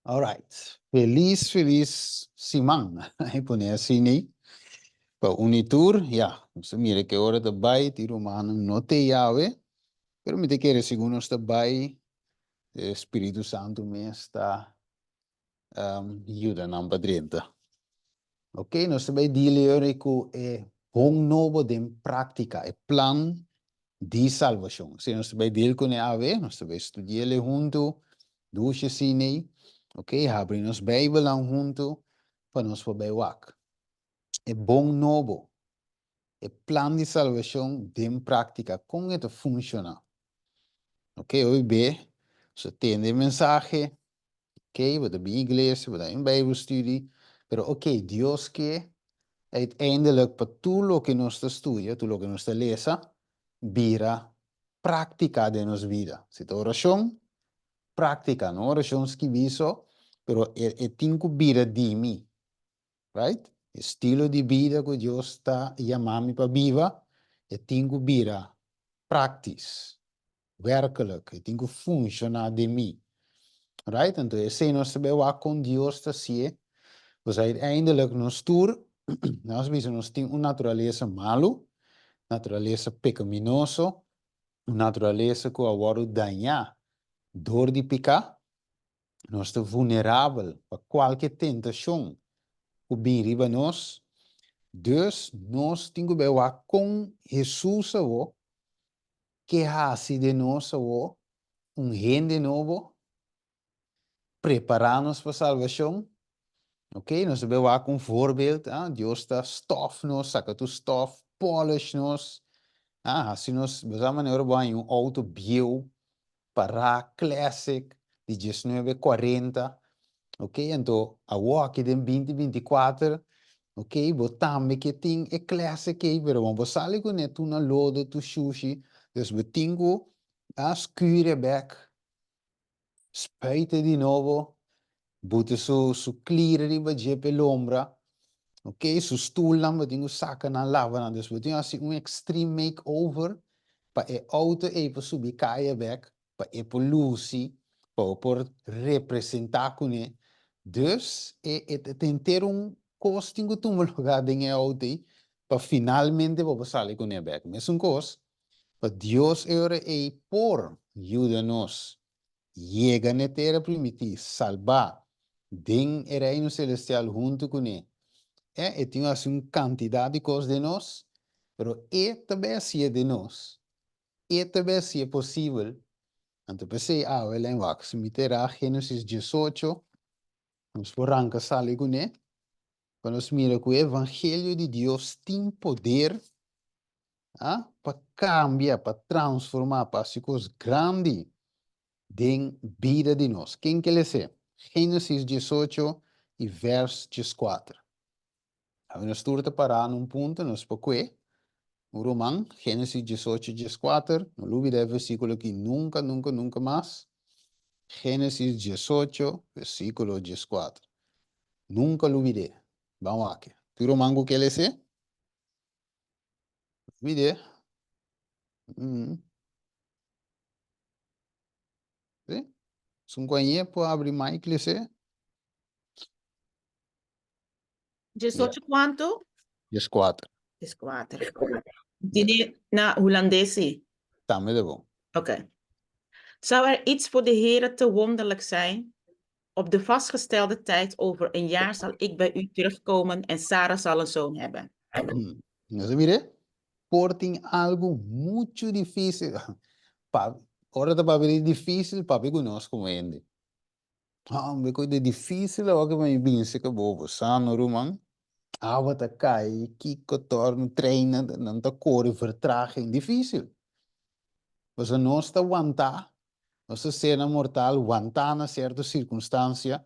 Alright, felis felis siman. Ai pone asina ei. Pa un i tur, ya, nos ta mira ke ora ta bai, tin rumannan no te yawe, pero mi ta kere segun nos ta bai, e Spiritu Santu mes ta yuda nan pa drenta. Ok, nos ta bai deal yori ku e bon nobo den práktika, e plan di salbashon. Si nos ta bai deal kuné awe, nos ta bai studi'el huntu, dushi asin'ei, ok, habri nos Beibelnan huntu pa nos por bai wak. E bon nobo, e plan di salbashon den práktika, kon e ta funshoná? Ok, hopi be, nos ta tende e mensahe, ok, bo ta bin iglesia, bo ta bin Bijbelstudie, pero ok, Dios ke uiteindelijk pa tur loke nos ta studia, tur loke nos ta lesa, bira práktika den nos bida. Si ta orashon, práktika, no orashon skibí so, pero e e tin ku bira di mi, right? E estilo di bida ku Dios ta yama mi pa biba, e tin ku bira práktis. Werkelijk, e tin ku funshoná den mi. Right? Anto esei nos ta bai wak kon Dios ta hasié. Pues uiteindelijk nos tur, nos bisa nos tin un naturalesa malu, naturalesa pekaminoso, un naturalesa ku a wòrdu dañá dor di piká. Nos ta vulnerabel pa kualke tentashon ku bin riba nos. Dus nos tin ku bai wak kon Hesus awor Ke hasi den nos awor un hende nobo? Prepará nos pa salbashon? Ok, nos ta bai wak un voorbeeld, ah, Dios ta stof nos, saka tur stof, polish nos, ah, hasi nos, bo sa manera ora bo haña un outo bieu, pará, classic, di diesnuebe kuarenta, ok, anto awor aki den binti 24, ok, bo tambe ke tin e classic ei, pero bo sali kuné tur na lodo, tur shushi, dus bo tin ku a skure bek, spuite di nobo, buta su su klier riba dje p'e lombra, ok, su stulnan bo tin ku saka nan lava nan, dus bo tin hasi un extreme make over pa e outo ei por subi kaya bek, pa e por lusi, pa bo por representá kuné. Dus e e ta henter un kos tin ku tuma lugá den e outo ei pa finalmente bo por sali kuné bek. Mesun kos, pa Dios e ora ei por yuda nos yega n'e tera primití, salbá den e Reino Selestial huntu kuné. E e tin hasi un kantidat di kos den nos, pero e ta bai hasié den nos. E ta bai hasié posibel. Anto p'esei awe lei wak, si mi ta era Génesis 18, nos por ranka sali kuné, pa nos mira ku e evangelio di Dios tin poder a pa kambia, pa transformá, pa hasi kos grandi den bida di nos. Ken ke les'é? Génesis 18 i vèrs 14. Awe nos tur ta pará na un punto, nos por kue un ruman, Génesis 18, 14, no lubida e versíkulo aki nunka, nunka, nunka mas. Génesis 18, versíkulo 14. Nunka lubid'é. Ban wak. Tur ruman ku ke les'é? Mire. Mm. Sí? Sun kuañe por abri mic lese? 18 kuantu? 14. 14. Tiene na Hulandes sí. Tambe de bon. Oké. Zou er iets voor de Heere te wonderlijk zijn? Op de vastgestelde tijd over een jaar zal ik bij u terugkomen en Sara zal een zoon hebben. Nos a mira, por tin algu muchu difícil. Pa, ora ta papia di difícil, papia ku nos komo hende. Hombre, ku di difícil awor ku mi binse ku bo, bo sa no ruman. Awa ta kai, kiko torno, trein nan ta kore, vertraging, difícil. Pasobra nos ta wantá Nos ta sernan mortal wantá na sierto sirkunstansia,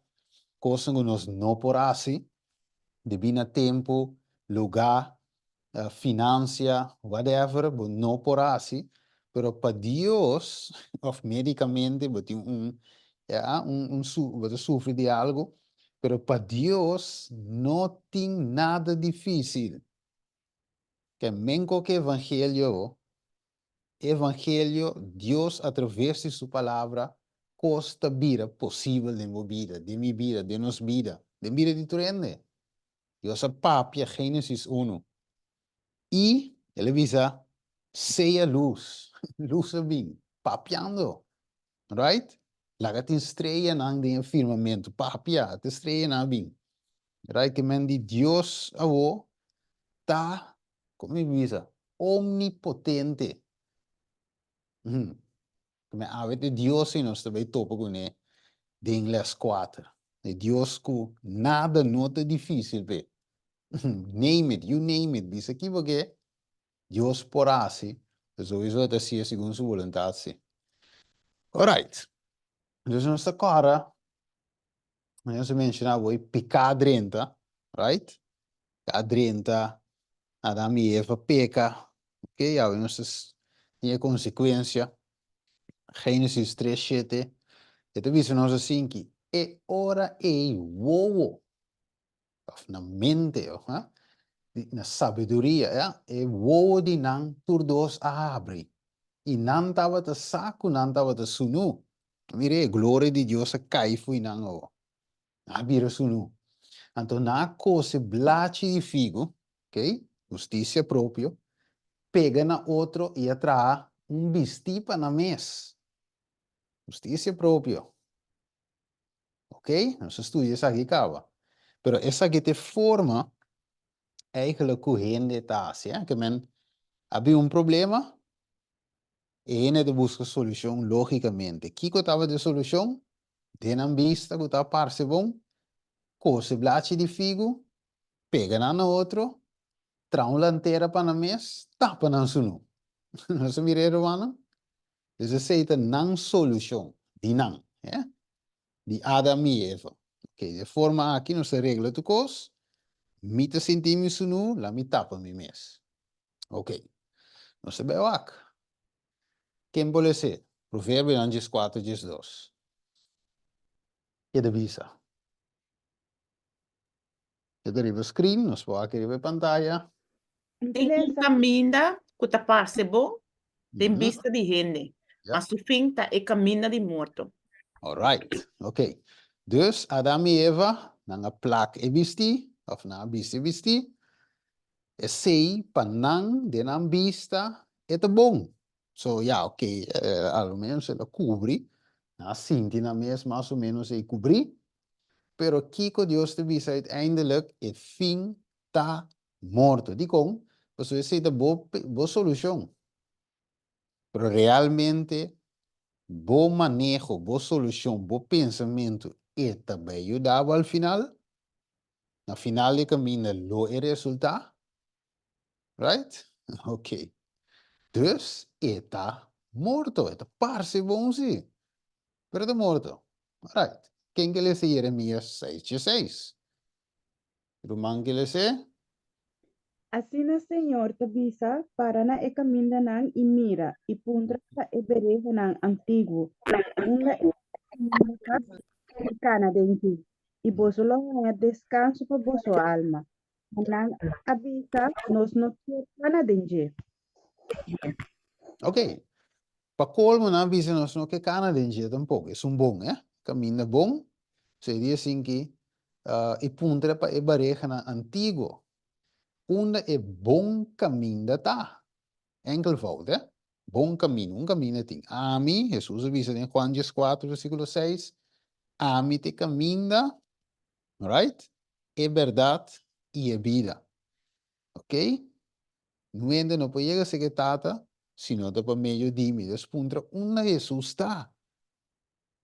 kosnan ku nos no por hasi debí na tempu, lugá, finansia, whatever, bo no por hasi, pero pa Dios òf médikamente bo tin un, ya, un, un bo ta sufri di algu, pero pa Dios no tin nada difísil. Ke men koke evangelio bo, Evangelio, Dios a traves di su Palabra, kos ta bira posibel den bo bida, den mi bida, den nos bida, den bida di tur hende. Dios a papia Génesis unu i el a bisa, Sea lus. Lus a bin, papiando. Right? Laga tin streanan den e firmamento. Papia, te streanan a bin. Right? Ke men di Dios awo ta, komo mi bisa, omnipotente. Ke men awe te Dios i nos ta bai topa kuné den les kuater. E Dios ku nada no ta difísil p'e. Name it, you name it, bisa ki bo ke, Dios por hasi, sowieso e ta hasié segun su boluntat si. Alright, entonces nos ta kòrda, nos a menshoná bo e piká drenta, right? A drenta, Adam i Eva peka, ok, awe nos ta tin e konsekuensia. Génesis tres shete, e ta bisa nos asinki, e ora ei wowo of na mente, of ha, di, na sabiduria, ya, e wowo di nan tur dos a habri, i nan tabata sa ku nan tabata sunú. Mira, e gloria di Dios a kai fo'i nan awo. Nan a bira sunú. Anto nan a kose blachi di figu, ok, hustisia propio, pega na otro i a traha un bistí pa nan mes. Hustisia propio. Ok, nos a studia esaki kaba. Pero esaki ta e forma eigenlijk ku hende ta hasi, eh? Ke men a bin un problema, e hende ta buska solushon logikamente. Kiko tabata e solushon? Den nan bista ku ta parse bon, kose blachi di figu, pega nan na otro, traha un lantera pa nan mes, tapa nan sunu. Nos a mira e rumannan? Dus esei ta nan solushon, di nan, eh? Di Adam i Eva. Ok, di e forma aki nos ta regla tur kos, mi ta sinti mi sunu, la mi tapa mi mes. Ok, nos ta bai wak. Ken por lese? Proverbionan dieskuater diesdos. Ke ta bisa? E ta riba screen, nos por wak riba e pantaya. Tin un kaminda ku ta parse bon den bista di hende, ma su fin ta e kaminda di morto. Alright, ok. Dus Adam i Eva, nan a plak e bistí, òf nan a bisti e bistí. Esei pa nan, den nan bista, e ta bon. So, ya, ok, a lo menos el a kubri, nan a sinti nan mes mas o menos ei kubrí. Pero kiko Dios ta bisa uiteindelijk? E fin ta morto. Dikon? Pasobra esei ta bo, bo solushon. Pero realmente bo maneho, bo solushon, bo pensamentu e ta bai yuda bo al final? Na final di kaminda lo e resultá? Right? Ok. Dus e ta morto. E ta parse bon si. Pero e ta morto. Alright. Ken ke lesa Jeremias seis dieseis? Ruman ke les'é? Asina Señor ta bisa, Para na e kamindanan i mira, i puntra pa e berehanan antiguo, unda e kaminda ta i kana den dje, i boso lo haña deskanso pa boso alma. Ma nan a bisa, Nos no kier kana den dje. Ok. Pa colmo nan a bisa nos no ke kana den dje tampoco. Esun bon, eh? Caminda bon. So e dia sin ki i puntra pa e barehanan antiguo unda e bon caminda ta. Enkelvoud, eh? Bon caminda, un caminda tin. Ami, Jesus a bisa den Juan dieskuater versiculo seis, Ami ta e caminda, right? E berdad i e bida. Ok? Nun hende no por yega serka e Tata si no ta pa medio di mi. Dios puntra, Unda Hesus ta?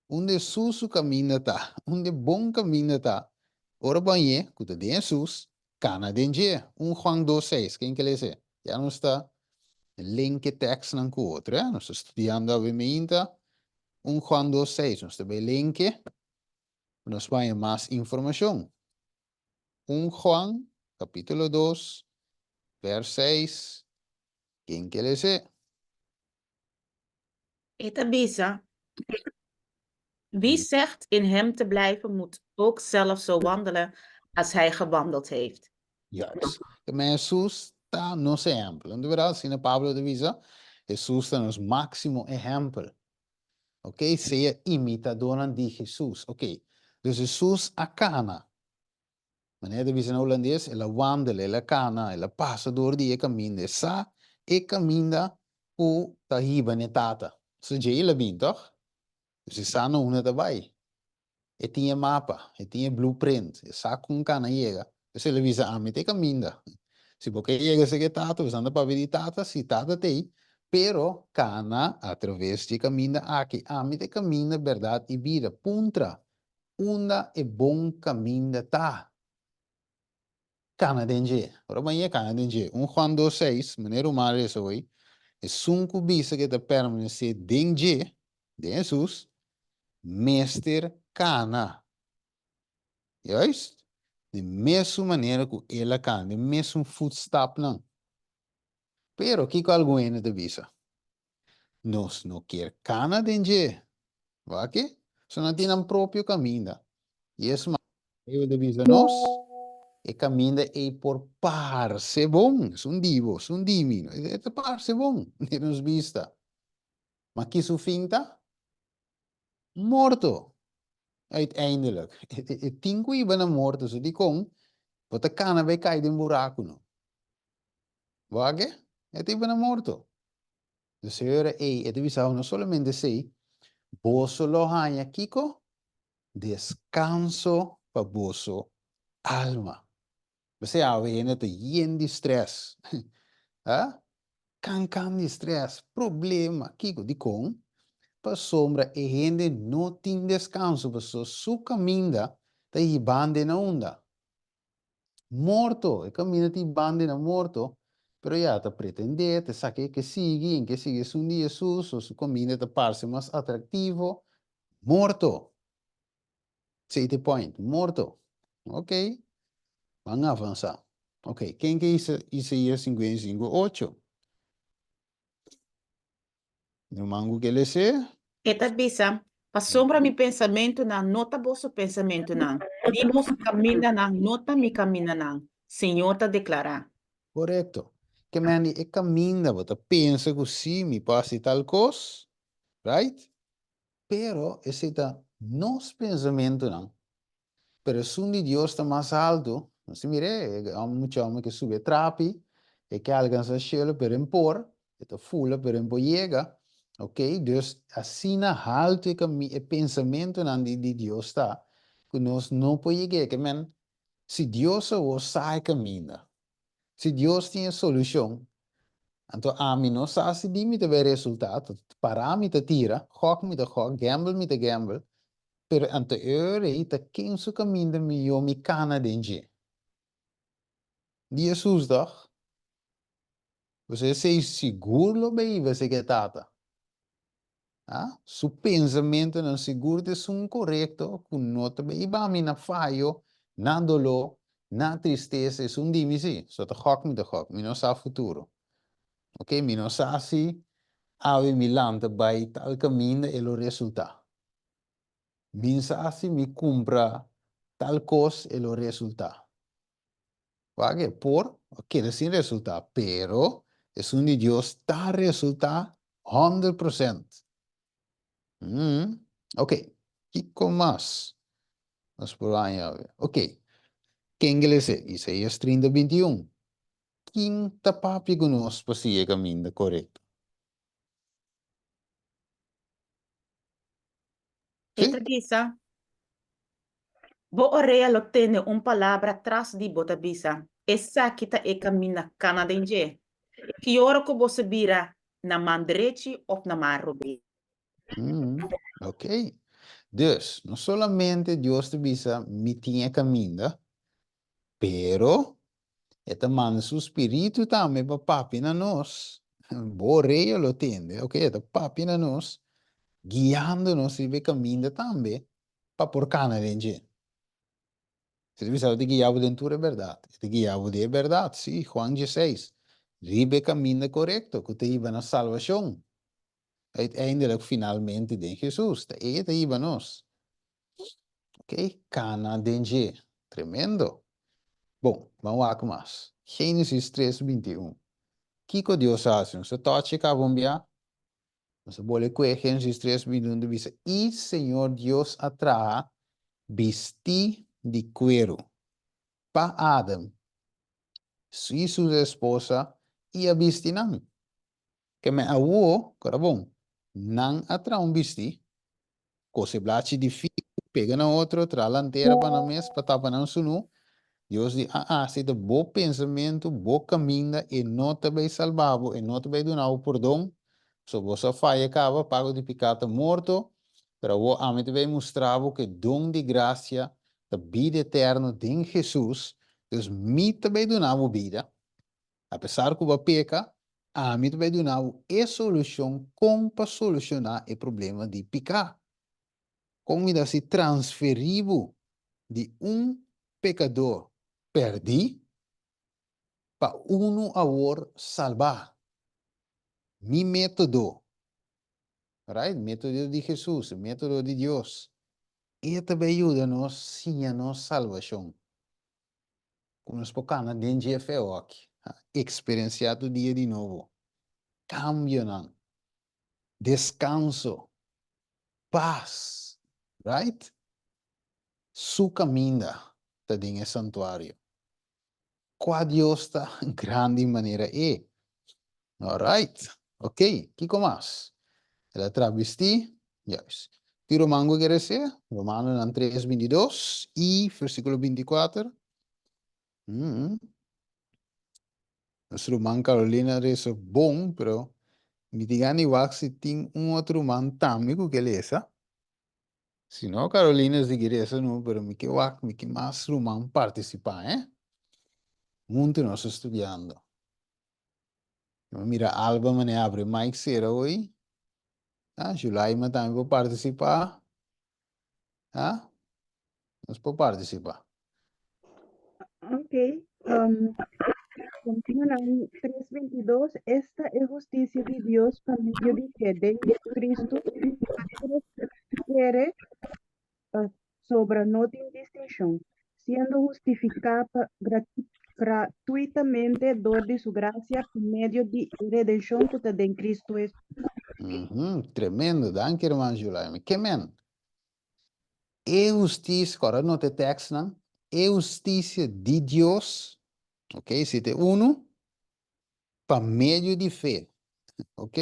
Unda Hesus su kaminda ta? Unda e bon kaminda ta? Ora bo hañ'é ku ta den Hesus, kana den dje. Un Juan dos seis, ken ke lesa e? Ya nos ta link e tekstnan ku otro, ya. Nos ta studiando awe meinta. Un Juan dos seis, nos ta bai link e pa nos por haña mas informashon. Un Juan, capítulo dos, vers seis, ken ke les'é? E ta bisa, Wie zegt in hem te blijven moet ook zelf zo wandelen als hij gewandeld heeft. Juist. Ma Hesus ta nos ehempel. Anto berdad, asina Pablo ta bisa, Hesus ta nos máximo ehempel. Ok, sea imitadónan di Hesus. Ok, dus Hesus a kana. Manera ta bisa na hulandes, el a wandel, el a kana, el a pasa dor di e kaminda. E sa e kaminda ku ta hiba n'e Tata. So dje el a bin, tòg? Dus e sa na unda ta bai. E tin e mapa, e tin e blueprint, e sa kon kana yega. P'esei el a bisa, Ami ta e kaminda. Si bo ke yega esei ku e Tata, bo sa papia di Tata, si Tata t'ei, pero kana atraves di e kaminda aki. Ami ta e kaminda, bèrdat i bida. Puntra unda e bon kaminda ta. Kana den dje. Ora bo a yega kana den dje. Un Juan dos seis, manera ruman a resa hoy, esun ku bisa ku e ta permanesé den dje, den Hesus, mester kana. Juist? Den mesun manera ku el a kana, den mesun futstapnan. Pero kiko algun hende ta bisa? Nos no kier kana den dje. Wak-e? So nan tin nan propio kaminda. I es mas, Bijbel ta bisa nos, e kaminda ei por parse bon. Esun di bo, esun di mi. E ta parse bon den nos bista. Ma ki su fin ta? Morto. Uiteindelijk. E tin ku hiba na morto. So dikon bo ta kana bai kai den buraku no? Wak-e? E ta hiba na morto. De señora ei, e ta bisa no solamente esei, boso lo haña kiko? Deskanso pa boso alma. P'esei awe hende ta yen di strès. Ha? Kan kan di strès, problema, kiko? Dikon? Pasobra e hende no tin deskanso, pasobra su kaminda ta hiband'e na unda? Morto, e kaminda tin banda na morto, pero ya ta pretendé, ta sa ke ke sigui, en ke sigui esun di Hesus, o su kaminda ta parse mas atraktivo. Morto! Esei ta e point, morto. Ok, ban avansá. Ok, ken ke Isaías 55, ocho? Ruman ku ke les'é? E ta bisa, Pasobra mi pensamentunan no ta boso pensamentunan, ni boso kamindanan no ta mi kamindanan, Señor ta deklará. Korekto. Ke men di e kaminda bo ta pensa ku sí mi por hasi tal kos, right? Pero esei ta nos pensamentunan. Pero esun di Dios ta mas altu. Nos ta mira e mucha homber ke subi e trapi, e ke alkansa shelu pero en por, e ta fula pero en por yega. Ok, dus asina haltu e kami e pensamentunan di di Dios ta, ku nos no por yeg'é. Ke men, si Dios awor sa e kaminda, si Dios tin e solushon, anto ami no sa si di mi ta bai resultá, ta pará mi ta tira, gòk mi ta gòk, gèmbel mi ta gèmbel, Pero anto e ora ei ta ken su kaminda mihó mi kana den dje? Di Hesus tòg? Pasobra esei sigur lo bay iba esei ku e Tata. Ha? Su pensamentunan sigur ta esun korekto ku no ta bay iba mi na fayo, na doló, na tristesa, esun di mi si. So ta gòk mi ta gòk, mi no sa futuro. Ok, mi no sa si awe mi lanta bay tal kaminda e lo resultá. Min sa si mi kumpra tal kos e lo resultá. Wak e por keda sin resultá, pero esun di Dios ta resultá 100%. Mm, ok, kiko mas nos por haña awe? Ok, ken ke lese? Isaías 30, 21. Kin ta papia ku nos pa sigui e kaminda korekto? E ta bisa, Bo orea lo tende un palabra tras di bo ta bisa, Esaki ta e kaminda kana den dje. Ki ora ku boso bira na man drechi òf na man robes. Ok. Dus, no solamente Dios ta bisa, Mi tin e kaminda, Pero e ta manda su spiritu tambe pa papia na nos. Bo orea lo tende, ok, e ta papia na nos, guiando nos riba e kaminda tambe pa por kana den dje. E ta bisa, E ta guia bo den tur e bèrdat. E ta guia bo den e bèrdat, sí, Juan dieseis, riba e kaminda korekto ku ta hiba na salbashon. Uiteindelijk, finalmente, den Hesus. Ta e ta hiba nos. Ok, kana den dje. Tremendo. Bon, ban wak mas. Génesis 3, 21. Kiko Dios a hasi? Nos a tòchi kaba un bia. Nos a bole kue Génesis 3, 21 ta bisa, I Señor Dios a traha bistí di kueru pa Adam i su esposa i a bisti nan. Keme awo, kora bon, nan a traha un bistí, kose blachi di figu, pega na otro, traha lantera pa nan mes pa tapa nan sunú. Dios di, Aa, si ta bo pensamentu, bo kaminda, e no ta bai salba bo, e no ta bai duna bo pordon, pasobra boso a faya kaba, pago di piká ta morto, pero awo ami ta bai mustra bo ku e don di grasia ta bida eterno den Hesus, dus mi ta bai duna bo bida, Apesar ku bo a peka, ami ta bai duna bo e solushon kon pa solushoná e problema di piká. Kon mi ta hasi transferí bo di un pekadó pèrdí pa unu awor salbá? Mi método, right? Método di Hesus, e método di Dios, e ta bai yuda nos siña nos salbashon. Ku nos por kana den dje fe oki, eksperensiá tur dia di nobo kambionan, deskanso, pas, right? Su kaminda ta den e santuario. Kua Dios ta grandi manera e? Alright, ok, kiko mas? El a traha bistí, juist. Ki roman ku kere ser? Romanonan 3, 22 i versíkulo 24. Mm. Nos ruman Carolina resa bon, pero mi tin gana di wak si tin un otro ruman tambe ku ke lesa. Si no, Carolina sigui resa no, pero mi ke wak, mi ke mas ruman partisipá, eh? Huntu nos ta studiando. Mi a mira Alba manera abri mic sera hoy. Ah, Julaima tambe por participá. Ah, nos por participá. Ok. Um, Romanan 3:22, Esta e hustisia di Dios pa medio di fe den Jesucristo, pa tur esnan ku kere, Pasobra no tin distinshon, siendo hustifiká pa gratuitamente dor di su grasia pa medio di e redenshon ku ta den Kristu Hesus. Tremendo, danki herman Julaime. Ke men? E hustisia, kòrda nota e tèkstnan, e hustisia di Dios, ok, si ta e unu, pa medio di fe, ok?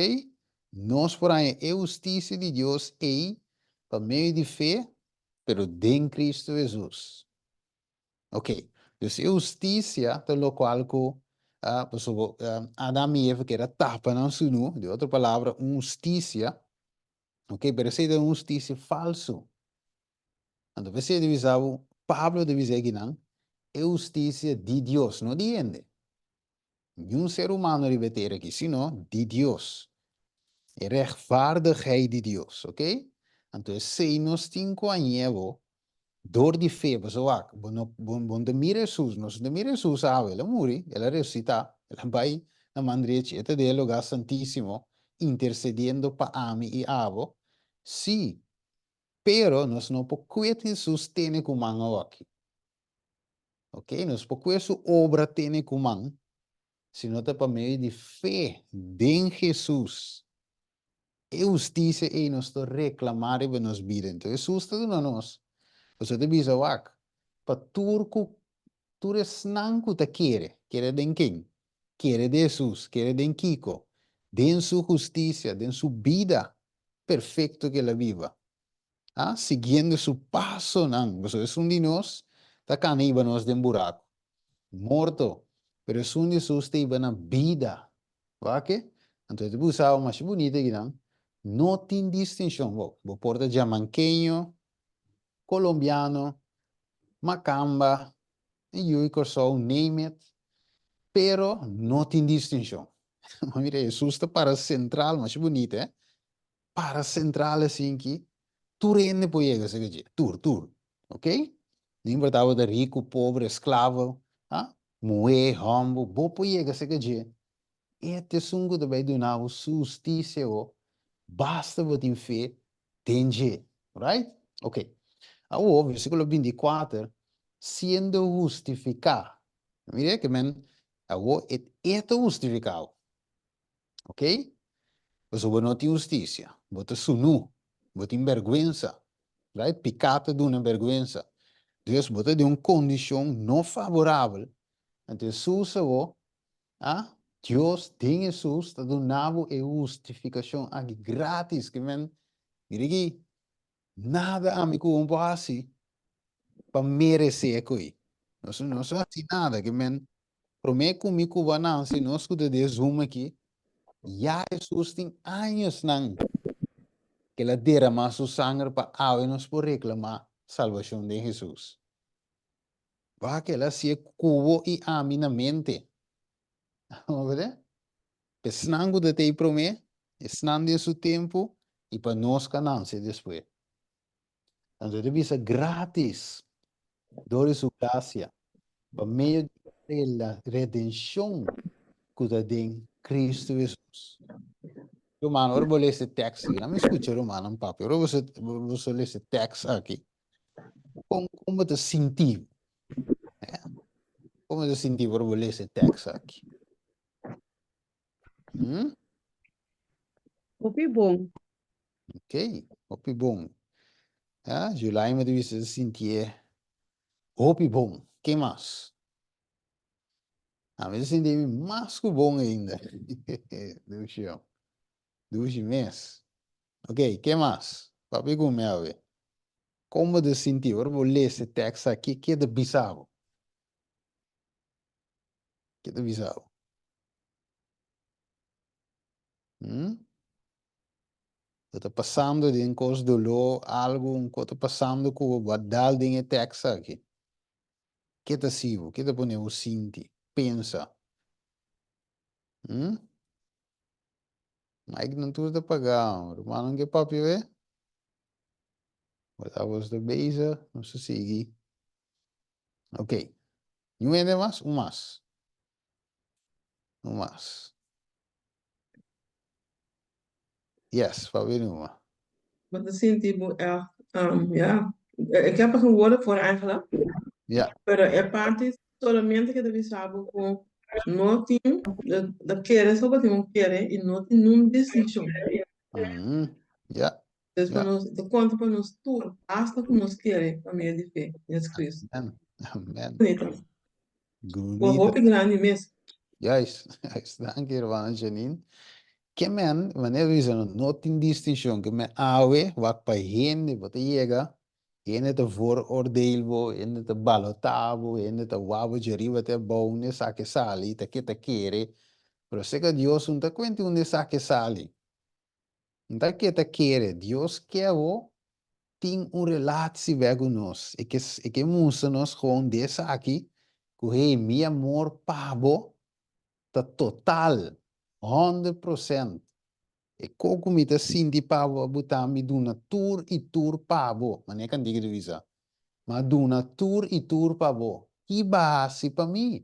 Nos por haña e hustisia di Dios ei pa medio di fe, pero den Cristo Hesus. Ok, dus e hustisia ta lokual ku pasobra Adam i Eva keda tapa nan sunú, di otro palabra un hustisia, ok, pero esei ta un hustisia falsu. Anto p'esei ta bisa bo, Pablo ta bisa akinan, e hustisia di Dios, no di hende. Niun ser humano riba e tera aki, sino di Dios. E rechtvaardigheid di Dios, ok? Anto esei nos tin ku hañ'é bo dor di fe, pasobra wak, bo no, bo, bo no ta mira Hesus, nos no ta mira Hesus awe, el a muri, el a resusitá, el a bai na man drechi, e ta den e lugá santísimo, intersediendo pa ami i abo, sí, pero nos no por kuet Hesus tene ku man awoki. Ok, nos por kue su obra tene ku man, sino ta pa medio di fe den Hesus. E hustisia ei nos ta reklamá riba nos bida. Enton Hesus ta duna nos. Pasobra ta bisa wak, pa tur ku tur esnan ku ta kere, kere den ken? Kere den Hesus, kere den kiko? Den su hustisia, den su bida perfekto ku el a biba. Ha, siguiendo su pasonan, pasobra esun di nos ta cana hiba nos den buraco, morto, pero esun di Hesus ta hiba na bida. Wak? Anto e ta bisa algo masha bunito akinan, no tin distincion, bo, bo por ta jamankeño, colombiano, macamba, yu di Corsou, name it, pero no tin distincion. Mira, Hesus ta para central, masha bunito, eh? Para central asin ki tur hende por yega esaki dje, tur, tur, ok? No importa bo ta riku, pobre, esklavo, ha? Muhé, hòmber, bo por yega esaki dje. E ta esun ku ta bai duna bo su hustisia bo, basta bo tin fe den dje, right? Ok, awor versíkulo 24, siendo hustifiká, mira ke men, awor e ta hustifiká bo, ok? Pasobra bo no tin hustisia, bo ta sunú, bo tin bèrgwensa, right? Piká ta duna bèrgwensa. Dus bo ta den un kondishon no faborabel. Anto Hesus awor, ah, Dios den Hesus ta duna bo e hustifikashon aki grátis. Ke men, mira aki, nada ami ku bo por hasi pa meresé e koi. Nos no sa hasi nada. Ke men, Promé ku mi ku bo a nanse, nos ku ta den Zoom aki, ya Hesus tin añosnan ku el a deramá su sanger pa awe nos por reklamá salbashon den Hesus. Wak el a hasié ku bo i ami na mente. Bo wete? Pa esnan ku ta tei promé, esnan den su tempu i pa nos ku a nanse despues. Anto e ta bisa gratis dor di su gracia pa medio di la redenshon ku ta den Cristo Hesus. Ruman, ora bo lesa e tekst aki, nan mi skucha rumannan papia, ora boso boso lesa e tekst aki, kon kon bo ta sinti bo? Kon bo ta sinti bo ora bo lesa e tekst aki? Hmm? Hopi bon. Ok, hopi bon. Ja, Julaima ta bisa ta sintié hopi bon. Ke mas? Ami ta sinti mi mas ku bon ainda. Dushi yo. Dushi mes. Ok, ke mas? Papia ku mi awe. Kon bo ta sinti ora bo lesa e tekst aki? Ke ta bisa bo? Ke ta bisa bo? Hmm? Bo ta pasando den kos doló, algu, un kos ta pasando ku bo, bo a dal den e tekst aki. Ke ta hasi bo? Ke ta pone bo sinti, pensa? Hmm? Mike nan tur ta pagá. Rumannan ke papia be? Bo ta boso ta bezig, nos ta sigui. Ok. Niun hende mas? Un mas. Un mas. Yes, papia numa. Bo ta sinti bo echt, ja. Ik heb er geen woorden voor eigenlijk. Ja. Pero e parti solamente ke ta bisa bo ku no tin, ta kere so bo tin un kere i no tin nun distinshon. Ja. Dus pa nos, ta konta pa nos tur, basta ku nos kere pa medio di fe den Jesucristo. Amen. Amen. Bunita. Bo hopi grandi mes. Juist, juist. Danki hermana Janine. Ke men, manera bo bisa no tin distinshon, ke men awe wak pa hende bo ta yega, hende ta vooroordeel bo, hende ta balotá bo, hende ta wak bo djariba te abou, un esaki sali, ta ke ta kere, pero serka Dios un ta kuenta un esaki sali. N ta ke ta kere Dios ke bo tin un relatie bek ku nos. E ke e ke mustra nos gewoon di esaki ku hey mi amor pa bo ta total, 100%. E ko ku mi ta sinti pa bo a buta mi duna tur i tur pa bo, manera kantika ta bisa. Mi a duna tur i tur pa bo. Ki bo a hasi pa mi?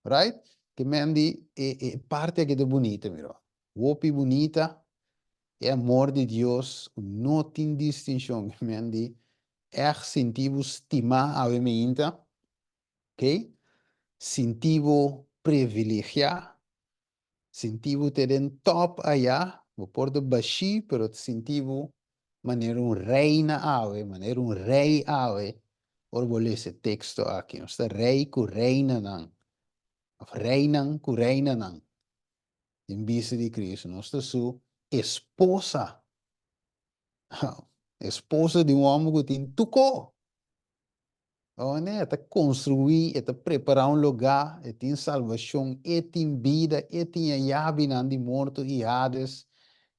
Right? Ke men di e e parti aki ta bunita mira. Hopi bunita e amor di Dios cu no tin distincion men di echt sinti bo stima awe meinta ok sinti bo privilegia sinti bo te den top aya bo por ta bashi pero sinti bo manera un reina awe manera un rey awe ora bo lesa e texto aki nos ta rey cu reinanan of reynan cu reinanan. Den bista di Cristo, nos ta su esposa. Esposa di un homber cu tin tuco. Oh, ne, e ta construi, e ta prepara un lugar, e tin salvacion, e tin bida, e tin e yabinan di morto y Hades.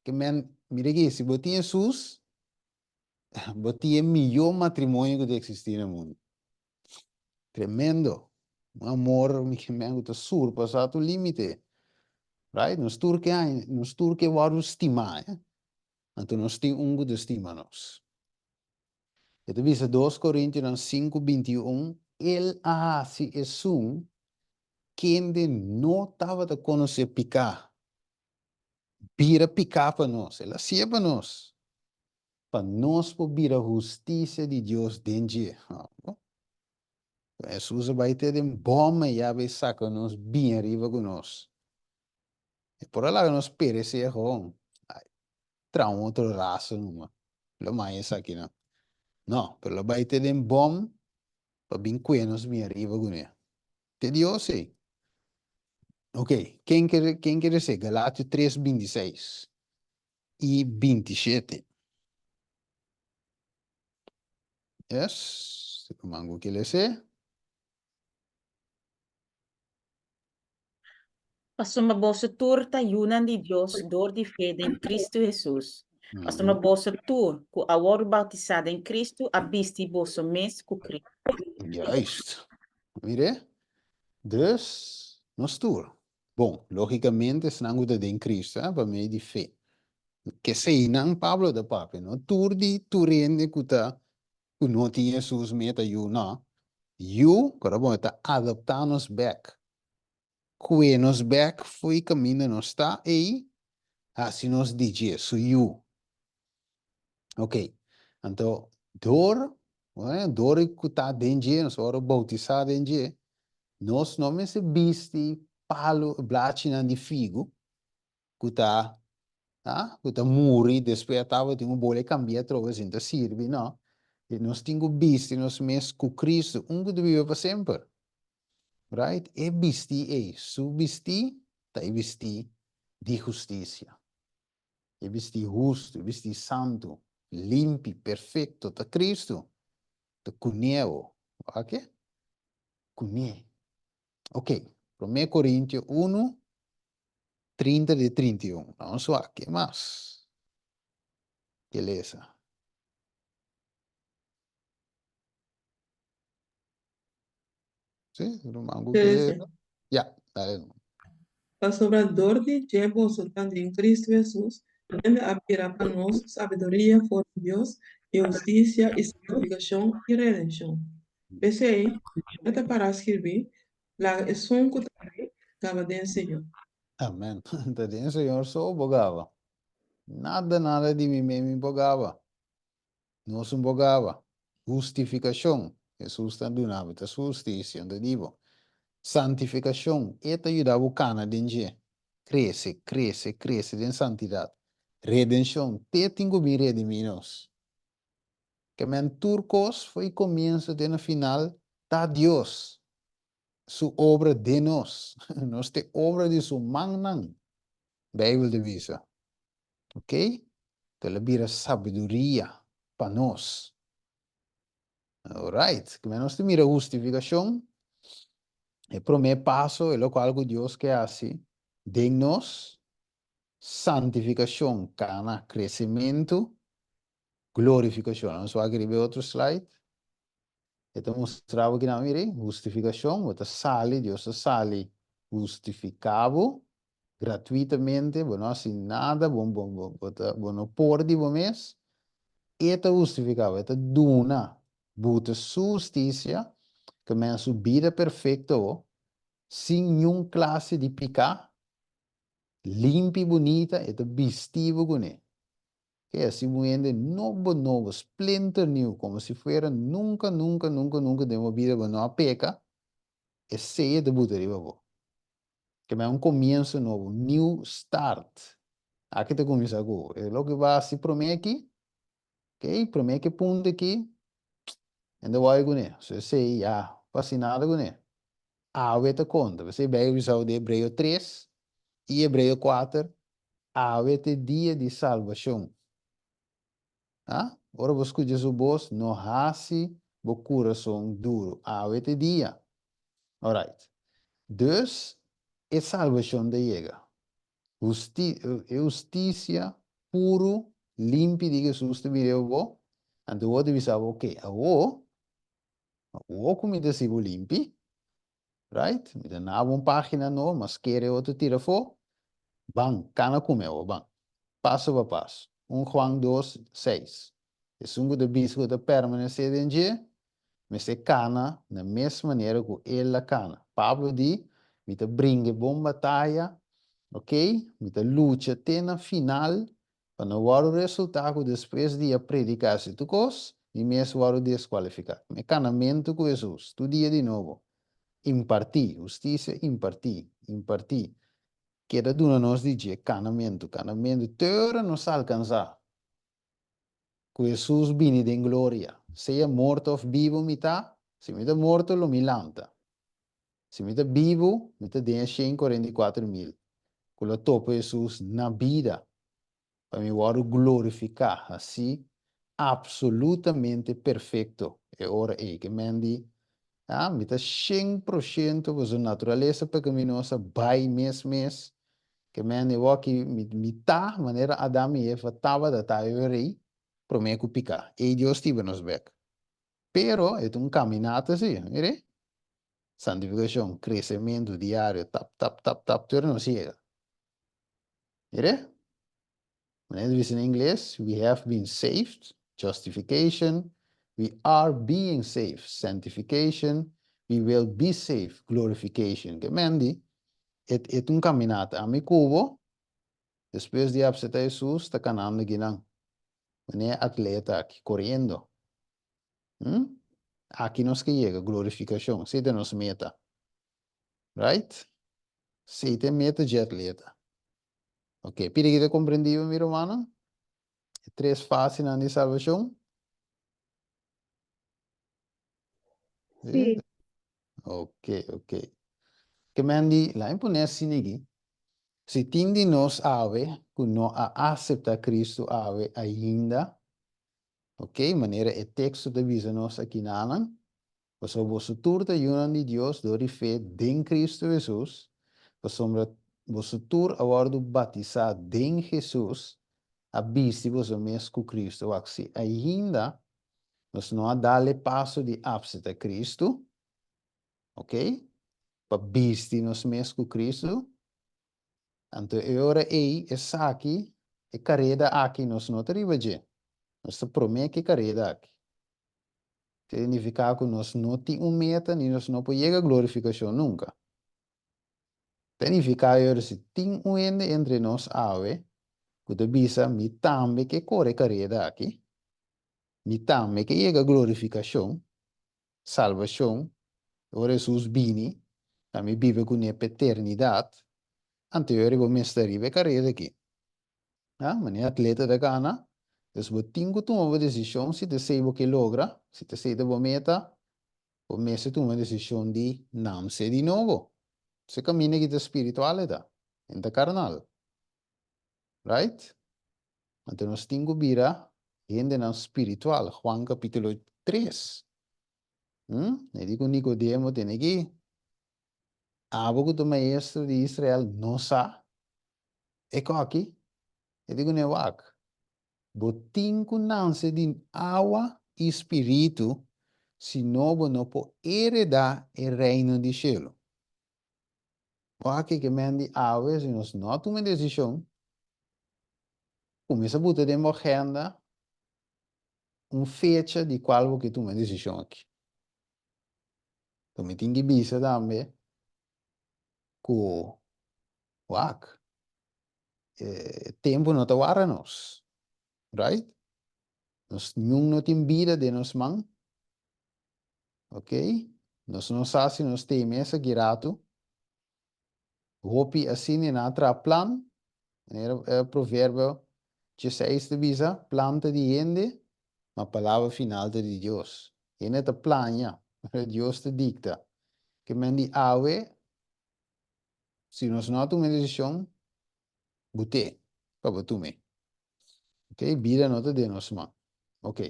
Ke men, mira aki, si bo tin Jesus, bo tin e miyo matrimonio cu ta existi na mundo. Tremendo. Un amor mi ke men ku ta surpasá tur límite. Right? Nos tur ke haña, nos tur ke wòrdu stimá, eh? Anto nos tin un ku ta stima nos. E ta bisa dos Korintionan sinku 21, El a hasi esun kende no tabata konosé piká, bira piká pa nos. El a hasié pa nos. Pa nos por bira hustisia di Dios den dje. Hesus a bai te den bòm i a bai saka nos bien riba ku nos. E por a laga nos peresé gewoon. Traha un otro rasa numa. Lo maya esakinan. No, pero lo bai te den bom pa bin kue nos bin ariba kuné. Te Dios ei. Ok, ken ke ken ke resé? Galatio 3, 26 i 27. Yes, si ruman ku ke lesé. Pasobra boso tur ta yunan di Dios dor di fe den Cristo Hesus. Pasobra boso tur ku a wòrdu bautisá den Cristo a bisti boso mes ku Cristo. Juist. Mire? Dus, nos tur. Bon, lógikamente esnan ku ta den Cristo, eh, pa medio di fe. Keseinan Pablo ta papia, no tur di tur hende ku ta ku no tin Hesus meta yu, no. Yu, kora bon, e ta adoptá nos bèk. Kue nos bèk fo'i kaminda nos ta ei, hasi nos di dje, su yu. Ok, anto dor, dor ku ta den dje, nos a wòrdu boutisá den dje, nos no mester bisti palu, blachinan di figu, ku ta ah ku ta muri despues a tabatin un bole kambia atrobe sin ta sirbi no i nos tin ku bisti nos mes ku Cristo un ku ta biba pa semper right e bisti ei su bisti ta e bisti di hustisia e bisti hustu e bisti santu limpi perfekto ta Cristo ta kuné bo wak kuné ok prome Corintio unu 30 di 31. Nos wak ke mas ke lesa. Sí, ruman ku ke lesa? Ya, dale. Pasobra dor di dje boso ta den Cristo Hesus, kende a bira pa nos sabiduria for di Dios, i hustisia, i santifikashon, i redenshon. P'esei, e ta para skirbí, Laga esun ku ta gaba den Señor. Amen. Ta den Señor so bo gaba. Nada nada di mi mes mi por gaba. Nos no por gaba. Hustifikashon, Hesus ta duna bo, ta su hustisia, ta di bo. Santifikashon, e ta yuda bo kana den dje. Krese, krese, krese den santidat. Redenshon, te tin ku bin redimí nos. Ke men tur kos for i komienso te na final ta Dios su obra den nos. Nos ta e obra di su mannan, Beibel ta bisa. Ok? Te lo bira sabiduria pa nos. Alright, ke men nos ta mira hustifikashon, e promé paso, e lokual ku Dios ke hasi den nos, santifikashon, kana, kresementu, Glorifikashon. Nos wak riba e otro slide. E ta mustra bo kinan, mira ei, hustifikashon, bo ta sali, Dios ta sali hustifiká bo gratuitamente, bo no hasi nada, bo bo bo bo ta bo no por di bo mes, E ta hustifiká bo, E ta duna bo ta Su hustisia, ke men Su bida perfekto bo, sin niun klase di piká, limpi bunita, E ta bisti bo kuné. Ke hasi un hende nobo nobo, splinter new, komo si fuera nunka, nunka, nunka, nunka den bo bida bo no a peka, esei e ta buta riba bo. Ke men un komienso nobo, un new start. Aki ta kuminsá ku bo. E loke bo a hasi promé aki, ok, promé ki punto aki, hende wòrdu kuné. So esei ya pa hasi nada kuné. Awe ta konta. P'esei Beibel bisa bo den Hebreo tres i Hebreo kuater, Awe ta e dia di salbashon. Ha? Ora bo skucha su bos, no hasi bo kurason duru. Awe ta e dia. Alright. Dus, e salbashon ta yega. Husti, e hustisia puru, limpi di Hesus ta bira riba bo, anto bo ta bisa bo, ok, awo, awo ku mi ta hasi bo limpi, Right? Mi ta naba un pagina nobo, mas kere otro tira afó. Ban, kana ku mi awor, ban. Paso pa paso. Un Juan dos, seis. Esun ku ta bisa ku ta permanesé den dje, mester kana na mes manera ku el a kana. Pablo di, Mi ta bringa e bon bataya, ok, mi ta lucha te na final Pa no wòrdu resultá ku despues di a prediká si tur kos, mi mes wòrdu deskualifiká. E kanamentu ku Hesus, tur dia di nobo, impartí, hustisia impartí, impartí. Keda duna nos di dje kanamentu, kanamentu, te ora nos alkansá ku Hesus bini den gloria. Sea morto òf bibu mi ta, si mi ta morto lo mi lanta. Si mi ta bibu, mi ta den e 144.000 ku lo topa Hesus na bida pa mi wòrdu glorifiká, hasí apsolutamente perfekto e ora ei. Ke men di, ah, mi ta 100% pasobra naturalesa pekaminosa bai mes mes. Ke men di, wòki mi, mi ta manera Adam i Eva tabata ta e ora ei promé ku piká. Ei Dios tiba nos bèk. Pero e ta un kaminata si, mira. Santifikashon, kresementu diario, tap, tap, tap, tap, te ora nos yega. Mire? Manera ta bisa na ingles, we have been saved, justification, we are being saved, sanctification, we will be saved, glorification. Ke men di, e e ta un kaminata. Ami ku bo, despues di apseptá Hesus, ta kanando akinan. Manera e atleta aki, koriendo. Hm? Aki nos ke yega, glorifikashon. Esei ta nos meta. Right? Esei ta e meta dje atleta. Ok, pidi ki ta komprendido mi rumannan? E tres fasenan di salbashon? Sí. Ok, ok. Ke men di, laat mi pone asina aki, si tin di nos awe ku no a asepta Kristu awe ainda, ok, manera e teksto ta bisa nos akinanan, Pasobra boso tur ta yunan di Dios dor di fe den Cristo Hesus, pasobra boso tur a wòrdu batisá den Hesus, a bisti boso mes ku Cristo. Wak, si ainda nos no a dal e paso di apseta Cristo, ok, pa bisti nos mes ku Cristo, anto e ora ei esaki, e kareda aki nos no ta riba dje, nos ta promé ku e kareda aki. Ta signifiká ku nos no tin un meta ni nos no por yega glorifikashon nunka. Ta nifiká ayora si tin un hende entre nos awe ku ta bisa mi tambe ke kore kareda aki, mi tambe ke yega glorifikashon, salbashon, ora Hesus bini pa mi biba kuné pa eternidat, anto ayora bo mester riba e kareda aki. Ha, manera atleta ta gana, dus bo tin ku tuma bo desishon si ta esei bo ke logra, si ta esei ta bo meta, bo mester tuma e desishon di namse di nobo. Se kaminda ki ta spiritual e ta, e no ta karnal. Right? Anto nos tin ku bira hendenan spiritual, Juan kapitulo 3. Hm? E di ku Nikodemo tene ki, abo ku ta maestro di Israel no sa E koki, e di kuné, Wak, bo tin ku nanse di awa i spiritu, sino bo no por heredá e reino di shelu. Wak ke men di awe, si nos no a tuma e desishon, kuminsá buta den bo agenda un fecha di kual bo ke tuma e desishon aki. Mi tin ki bisa tambe ku Wak, e tempu no ta wara nos, right? Nos niun no tin bida den nos man, ok? Nos no sa si nos ta e mes aki ratu. Hopi asina nan a traha plan, manera e Proverbio dieseis ta bisa, plan ta di hende, ma palabra final ta di Dios. Hende ta plania, pero Dios ta dikta. Ke men di awe Si nos no a tuma e desishon, but'é pa bo tum'é. Ok, bida no ta den nos man. Ok.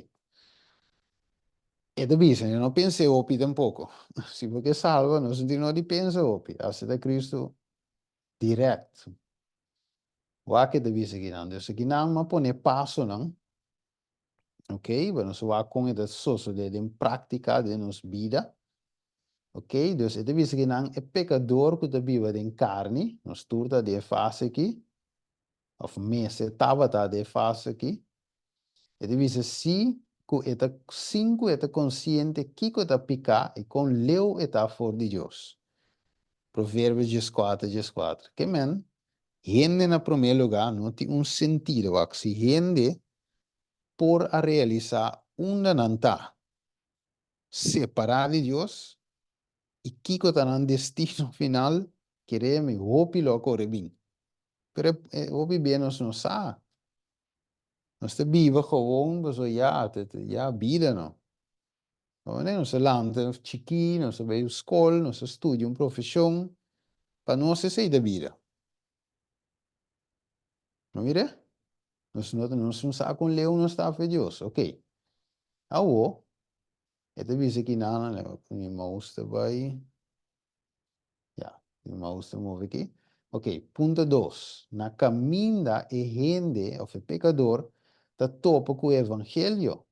E ta bisa, no pens'é hopi tampoko. Si bo ke salba, nos no tin no di pensa hopi. Asepta Cristo dirèkt. Wak e ta bisa kinan. Dus akinan m'a pone pasonan. Ok, bo nos wak kon e ta sosodé den práktika den nos bida. Ok, dus e ta bisa ki nan e pekador ku ta biba den karni, nos tur ta den e fase aki, òf mester tabata den e fase aki, e ta bisa si ku e ta sin ku e ta konsiente kiko ta piká i kon leu e ta for di Dios. Proverbios 14, 14. Ke men, hende na promé lugá no tin un sentido, wak si hende por a realisá unda nan ta, separá di Dios, i kiko ta nan destino final, kere mi hopi lo a kore bin. Pero e hopi bia nos no sa. Nos ta biba gewoon pasobra ya, ta ya bida no. Nos ta lanta chikí, nos ta bai skol, nos ta studia un profeshon, pa nos esei ta bida. No mira? Nos no nos no sa kon leu nos ta fe Dios. Ok. Awo, e ta bisa ki nan, mi mouse ta bai. Ya, mi mouse ta move aki. Ok, punto dos. Na kaminda e hende of e pekador ta topa ku e evangelio,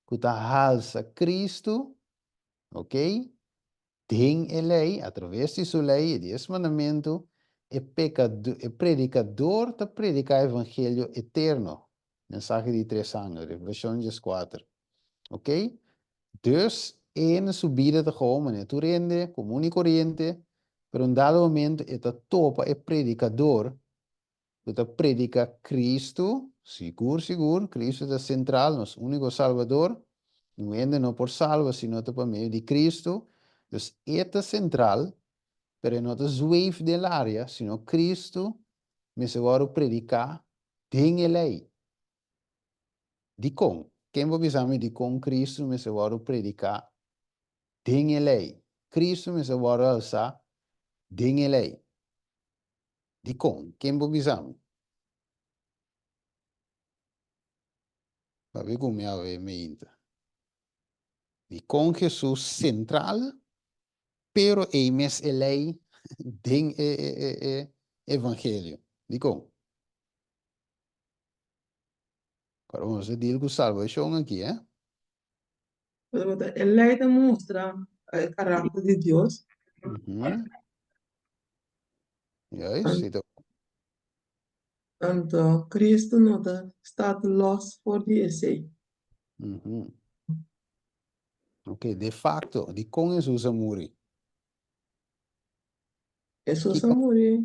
ku ta halsa Kristu, ok, den e lei, atraves di su lei, e dies mandamentu, e pekado, e predikador ta prediká evangelio eterno. Mensahe di tres angel, Revelashon 14. Ok? Dus, e hende su bida ta gewoon manera tur hende, komun i koriente, pero un dado momento e ta topa e predikador ku ta predika Kristu, sigur sigur, Kristu ta sentral, nos úniko Salbador, un hende no por salba si no ta pa medio di Kristu, dus e ta sentral, pero e no ta zweef den laria, sino Kristu mester wòrdu prediká den e lei. Dikon? Ken por bisa mi dikon Kristu mester wòrdu prediká den e lei? Kristu mester wòrdu alsá den e lei. Dikon? Ken por bisa mi? Papia ku mi awe meinta. Dikon Hesus sentral, pero ei mes e lei den e e evangelio? Dikon? Pero nos a deal ku salbashon aki, eh? Pasobra e lei ta mustra e karakter di Dios. Juist, si ta. Anto Cristo no ta staat los for di esei. Ok, de facto, dikon Hesus a muri? Hesus a muri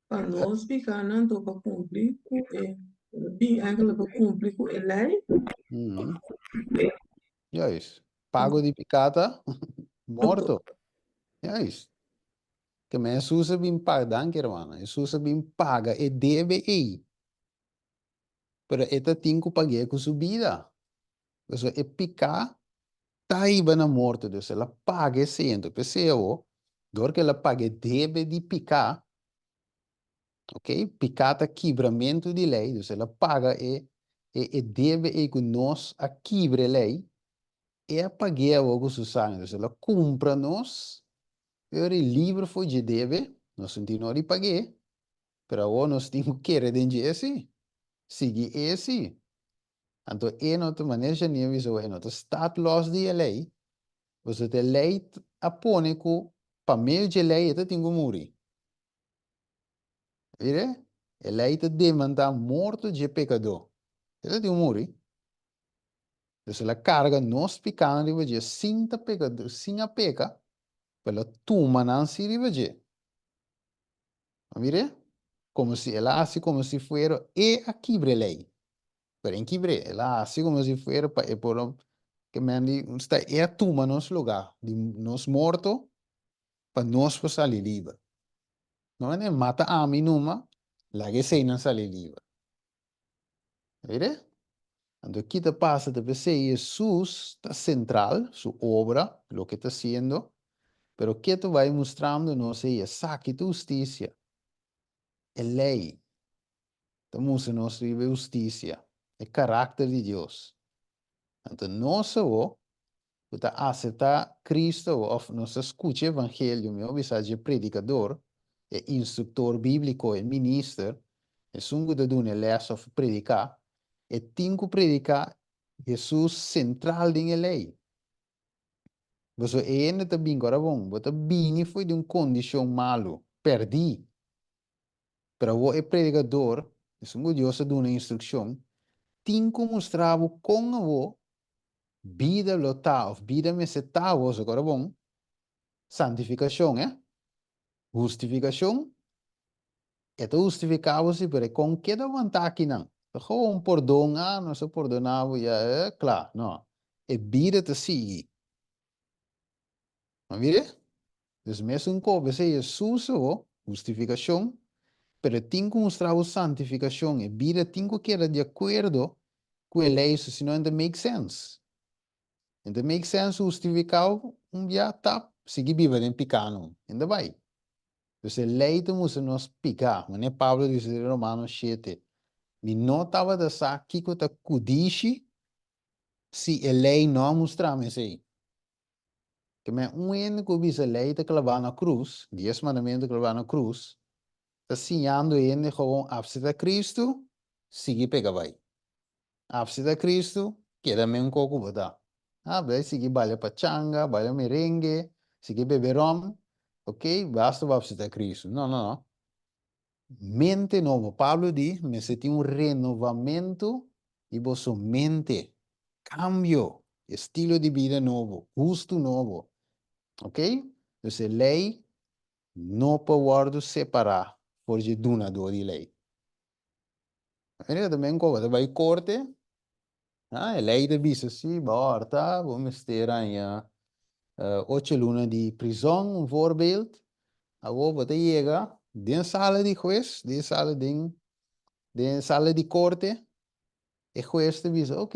pa nos pikánan anto pa kumpli ku e bin eigenlijk pa kumpli ku e lei. Juist. Pago di piká ta morto. Juist. Ke men Hesus a bin paga, danki hermano, Hesus a bin paga e debe ei. Pero e ta tin ku pag'é ku su bida. Pasobra e piká ta hiba na morto, dus el a paga esei. Anto p'esei awor, dor ku el a paga e debe di piká, ok, piká ta kibramentu di lei, dus el a paga e e debe ei ku nos a kibra e lei, e a pag'é awor ku su sangre. Dus el a kumpra nos, e ora e liber for dje debe, nos no tin nodi pag'é, pero awor nos tin ku kere den dje si, sigui e si. Anto e no ta, manera Janine a bisa, e no ta staat los di e lei, pasobra e lei a pone ku pa medio dje lei e ta tin ku muri. Mire, e lei ta demandá morto dje pekadó. E ta tin ku muri. Dus el a karga nos pikánan riba dje sin ta pekadó, sin a peka, pero el a tuma nan si riba dje. A mir'é? Komo si el a hasi komo si fuera e a kibra e lei. Pero en kibr'é, el a hasi komo si fuera pa e por a ke men di sta e a tuma nos lugá di nos morto pa nos por sali liber. No mende mata ami numa, laga eseinan sali liber. Mire? Anto ki ta pasa ta p'esei Hesus ta sentral, su obra, loke ta hasiendo, pero ke ta bai mustrando nos ei esaki ta hustisia. E lei ta mustra nos riba e hustisia, e karakter di Dios. Anto nos awor ku ta aseptá Cristo òf nos ta skucha evangelio, mihó bisa dje predikador, e instruktor bíbliko, e minister, esun ku ta duna e lès òf prediká, e tin ku prediká Hesus sentral den e lei. Pasobra e hende ta bin ku ora bon, bo ta bini for di un kondishon malu, pèrdí. Pero awor e predikador, esun ku Dios a duna instrukshon, tin ku mustra bo kon awor bida lo ta òf bida mester ta awor, so kora bon, santifikashon, eh? Hustifikashon, e ta hustifiká bo si, pero e kon keda wantá akinan? Ta gewoon pordon, ah, nos a pordoná bo, ya, eh, kla. No, e bida ta sigui. A mira? Dus mesun kob esei Hesus awor, hustifikashon, Pero e tin ku mustra bo santifikashon, e bida tin ku keda di akuerdo ku e lei, so si no e no ta make sense. E no ta make sense hustifiká bo un bia tap sigui biba den piká no, e no ta bai. Dus e lei ta mustra nos piká, manera Pablo a bisa den Romanos shete, Mi no tabata sa kiko ta kudishi si e lei no a mustra mi esei. Ke men un hende ku bisa lei ta klabá na krus, dies mandamentu klabá na krus, ta siñando e hende gewoon apseta Kristu, sigui pega bai. Apseta Kristu, keda men ko ku bo ta. Ha, bai sigui balia pachanga, balia merengue, sigui bebe rom, ok, basta bo apseta Kristu. No, no, no. Mente nobo. Pablo di, mester tin un renovamentu di boso mente, kambio, estilo di bida nobo, gustu nobo. Ok? Dus e lei no por wòrdu separá for dje dunadó di lei. Mira tambe ku bo ta bai korte, ah, e lei ta bisa si bo hòrta, bo mester haña ocho luna di prizòn, un voorbeeld. Awor bo ta yega den sala di hues, den sala den den sala di korte, e hues ta bisa, ok,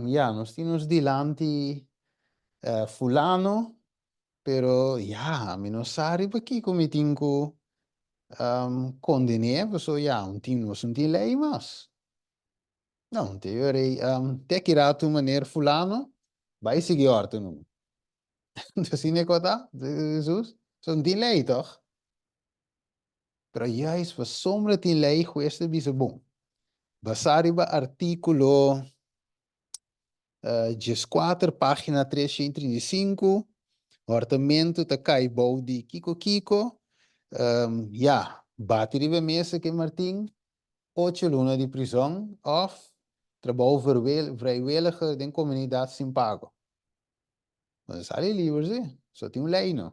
ya, nos tin nos dilanti fulano, pero ya, mi no sa riba kiko mi tin ku konden'é, pasobra ya, un tin, nos no tin lei mas. No, te yo rei, te aki ratu meneer fulano, bai sigui òrte numa. Asina e kos ta, Jesus? So no tin lei tòg? Pero juist pasobra tin lei, hues ta bisa bon. Basá riba artíkulo dieskuater, página 335, hòrtamentu ta kai bou di kiko kiko, ya, bati riba e mesa ke Martin, ocho luna di prizòn òf trabou vrijwilliger den komunidat sin pago. Bo ta sali liber si, so tin un lei no.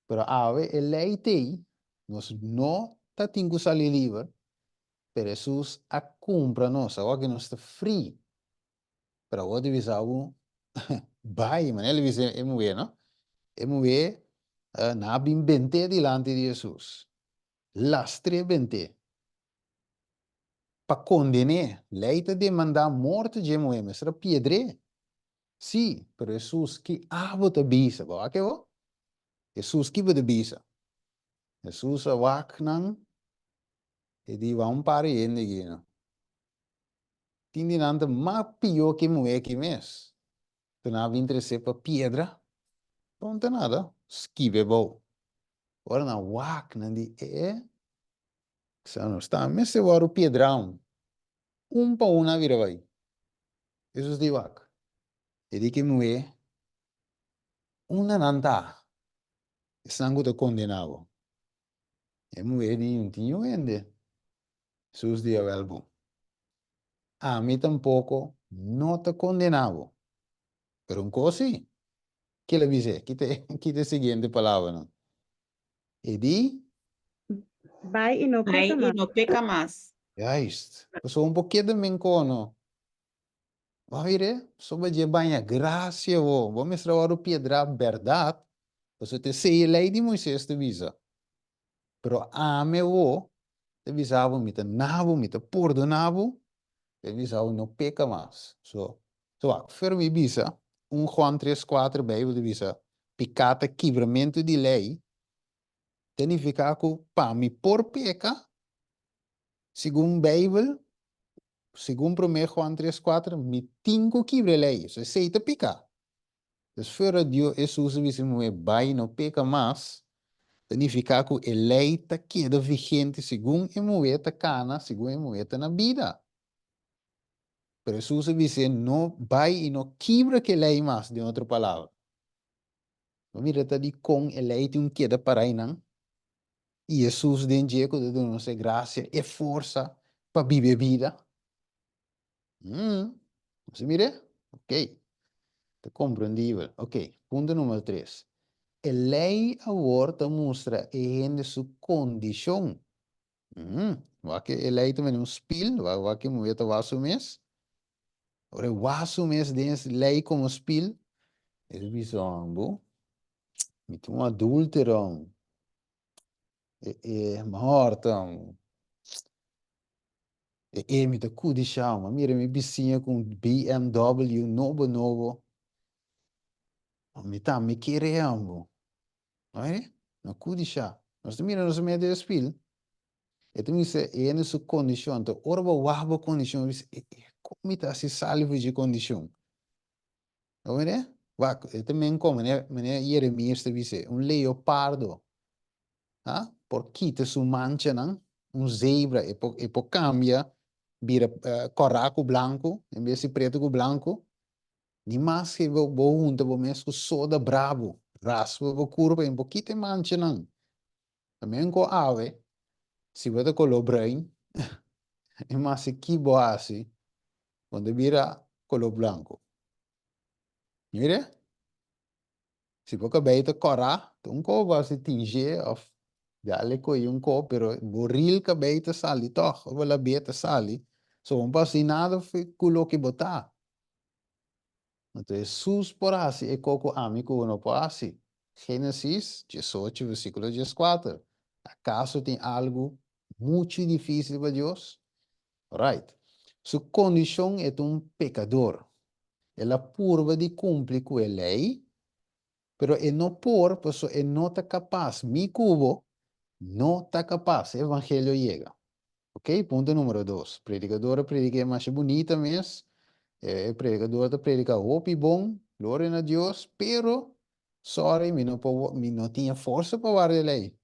Pero awe e lei t'ei, nos no ta tin ku sali liber, pero Hesus a kumpra nos, awor ku nos ta free. Pero awor ta bisa bo, bai, manera el a bisa e muhé no, e muhé nan a bin bent'é dilanti di Hesus. Lastr'é bent'é. Pa konden'é. Lei ta demandá morto dje muhé, mester a piedr'é. Sí, pero Hesus, ki abo ta bisa? Bo wak e bo? Hesus, ki bo ta bisa? Hesus a wak nan, e di, Wak un par di hende aki no. Tin di nan ta mas pió ku e muhé aki mes. Pero nan a bin tres'é pa piedra. Bo no ta nada, skibi e bou. Ora nan wak, nan di, E, sa nos ta mester wòrdu piedrá un. Un pa un a bira bai. Hesus di wak, E di ki muhé, unda nan ta, esnan ku ta kondená bo? E muhé di, No tin niun hende. Hesus di, Awèl bon, ami tampoko no ta kondená bo. Pero un kos sí, Kila bis'é? Kita kita e siguiente palabranan. E di? Bai i no Bai peka i mas. no peka mas. Juist. Pasobra un por keda men kono. Bo a mir'é? Pasobra dje baña grasia bo. Bo mester a wòrdu piedrá bèrdat. Pasobra ta esei e lei di Moisés ta bisa. Pero ami awor ta bisa bo, mi ta na bo, mi ta pordona bo, ta bisa bo no peka mas. So, so wak, fer mi bisa, un Juan tres kuater Bijbel ta bisa, piká ta kibramentu di lei, ta nifiká ku pa mi por peka, segun Bijbel, segun promé Juan tres kuater, mi tin ku kibra e lei. So esei ta piká. Dus fuera Dios Hesus a bisa muhé bai no peka mas, ta nifiká ku e lei ta keda vigente segun e muhé ta kana, segun e muhé ta na bida. Pero Hesus a bis'é no bai i no kibra ku e lei mas, den otro palabra. Bo mira ta dikon e lei tin un keda pará einan i Hesus den dje ku ta duna nos e grasia, e forsa pa biba e bida. Mm, bo mir'é? Ok, ta komprendibel. Ok, punto numero tres. E lei awor ta mustra e hende su kondishon. Mm, wak e lei ta mene un spil, wak wak e muhé ta wak su mes. Ora e wak su mes den e lei komo spil, e ta bisa, bo, mi ta un adúltero. E e mihor ta e e mi ta kudishá ma mira mi bisiña ku un BMW nobo nobo mi tambe kere ambo. Oye, no kudishá. Nos ta mira nos mes den e spil. E ta bisa e hende su kondishon. Anto ora bo wak bo kondishon bo bisa e e kon mi ta hasi sali for dje kondishon? Bo mira? Wak, e ta men kon manera Jeremias ta bisa, un leopardo ha por kita su manchanan, un zebra e por e por kambia bira kòrá ku blanku en bes di pretu ku blanku. Ni maske bo bo hunta bo mes ku soda brabu, raspa bo kurpa i bo kita e manchanan. También ku awe, si bo ta koló bruin, e maske ki bo hasi, bo ta bira koló blanku. Mira? Si bo kabei ta kòrá, ta un ko bo hasi tinge òf dale ko'i un ko, pero bo ril kabei ta sali tòg, òf bo labé ta sali. So bo no por hasi nada ku loke bo ta. Anto Hesus por hasi e ko ku ami ku bo no por hasi. Génesis 18 versíkulo 14. Akaso tin algu muchu difísil pa Dios? Right. Su kondishon e ta un pekador. El a purba di kumpli ku e lei, pero e no por pasobra e no ta kapas. Mi ku bo no ta kapas. E evangelio yega. Ok, punto numero dos. Predikador a predik'é masha bunita mes. E predikador ta predika hopi bon, gloria na Dios, pero sorry mi no por, mi no tin e forsa pa warda e lei.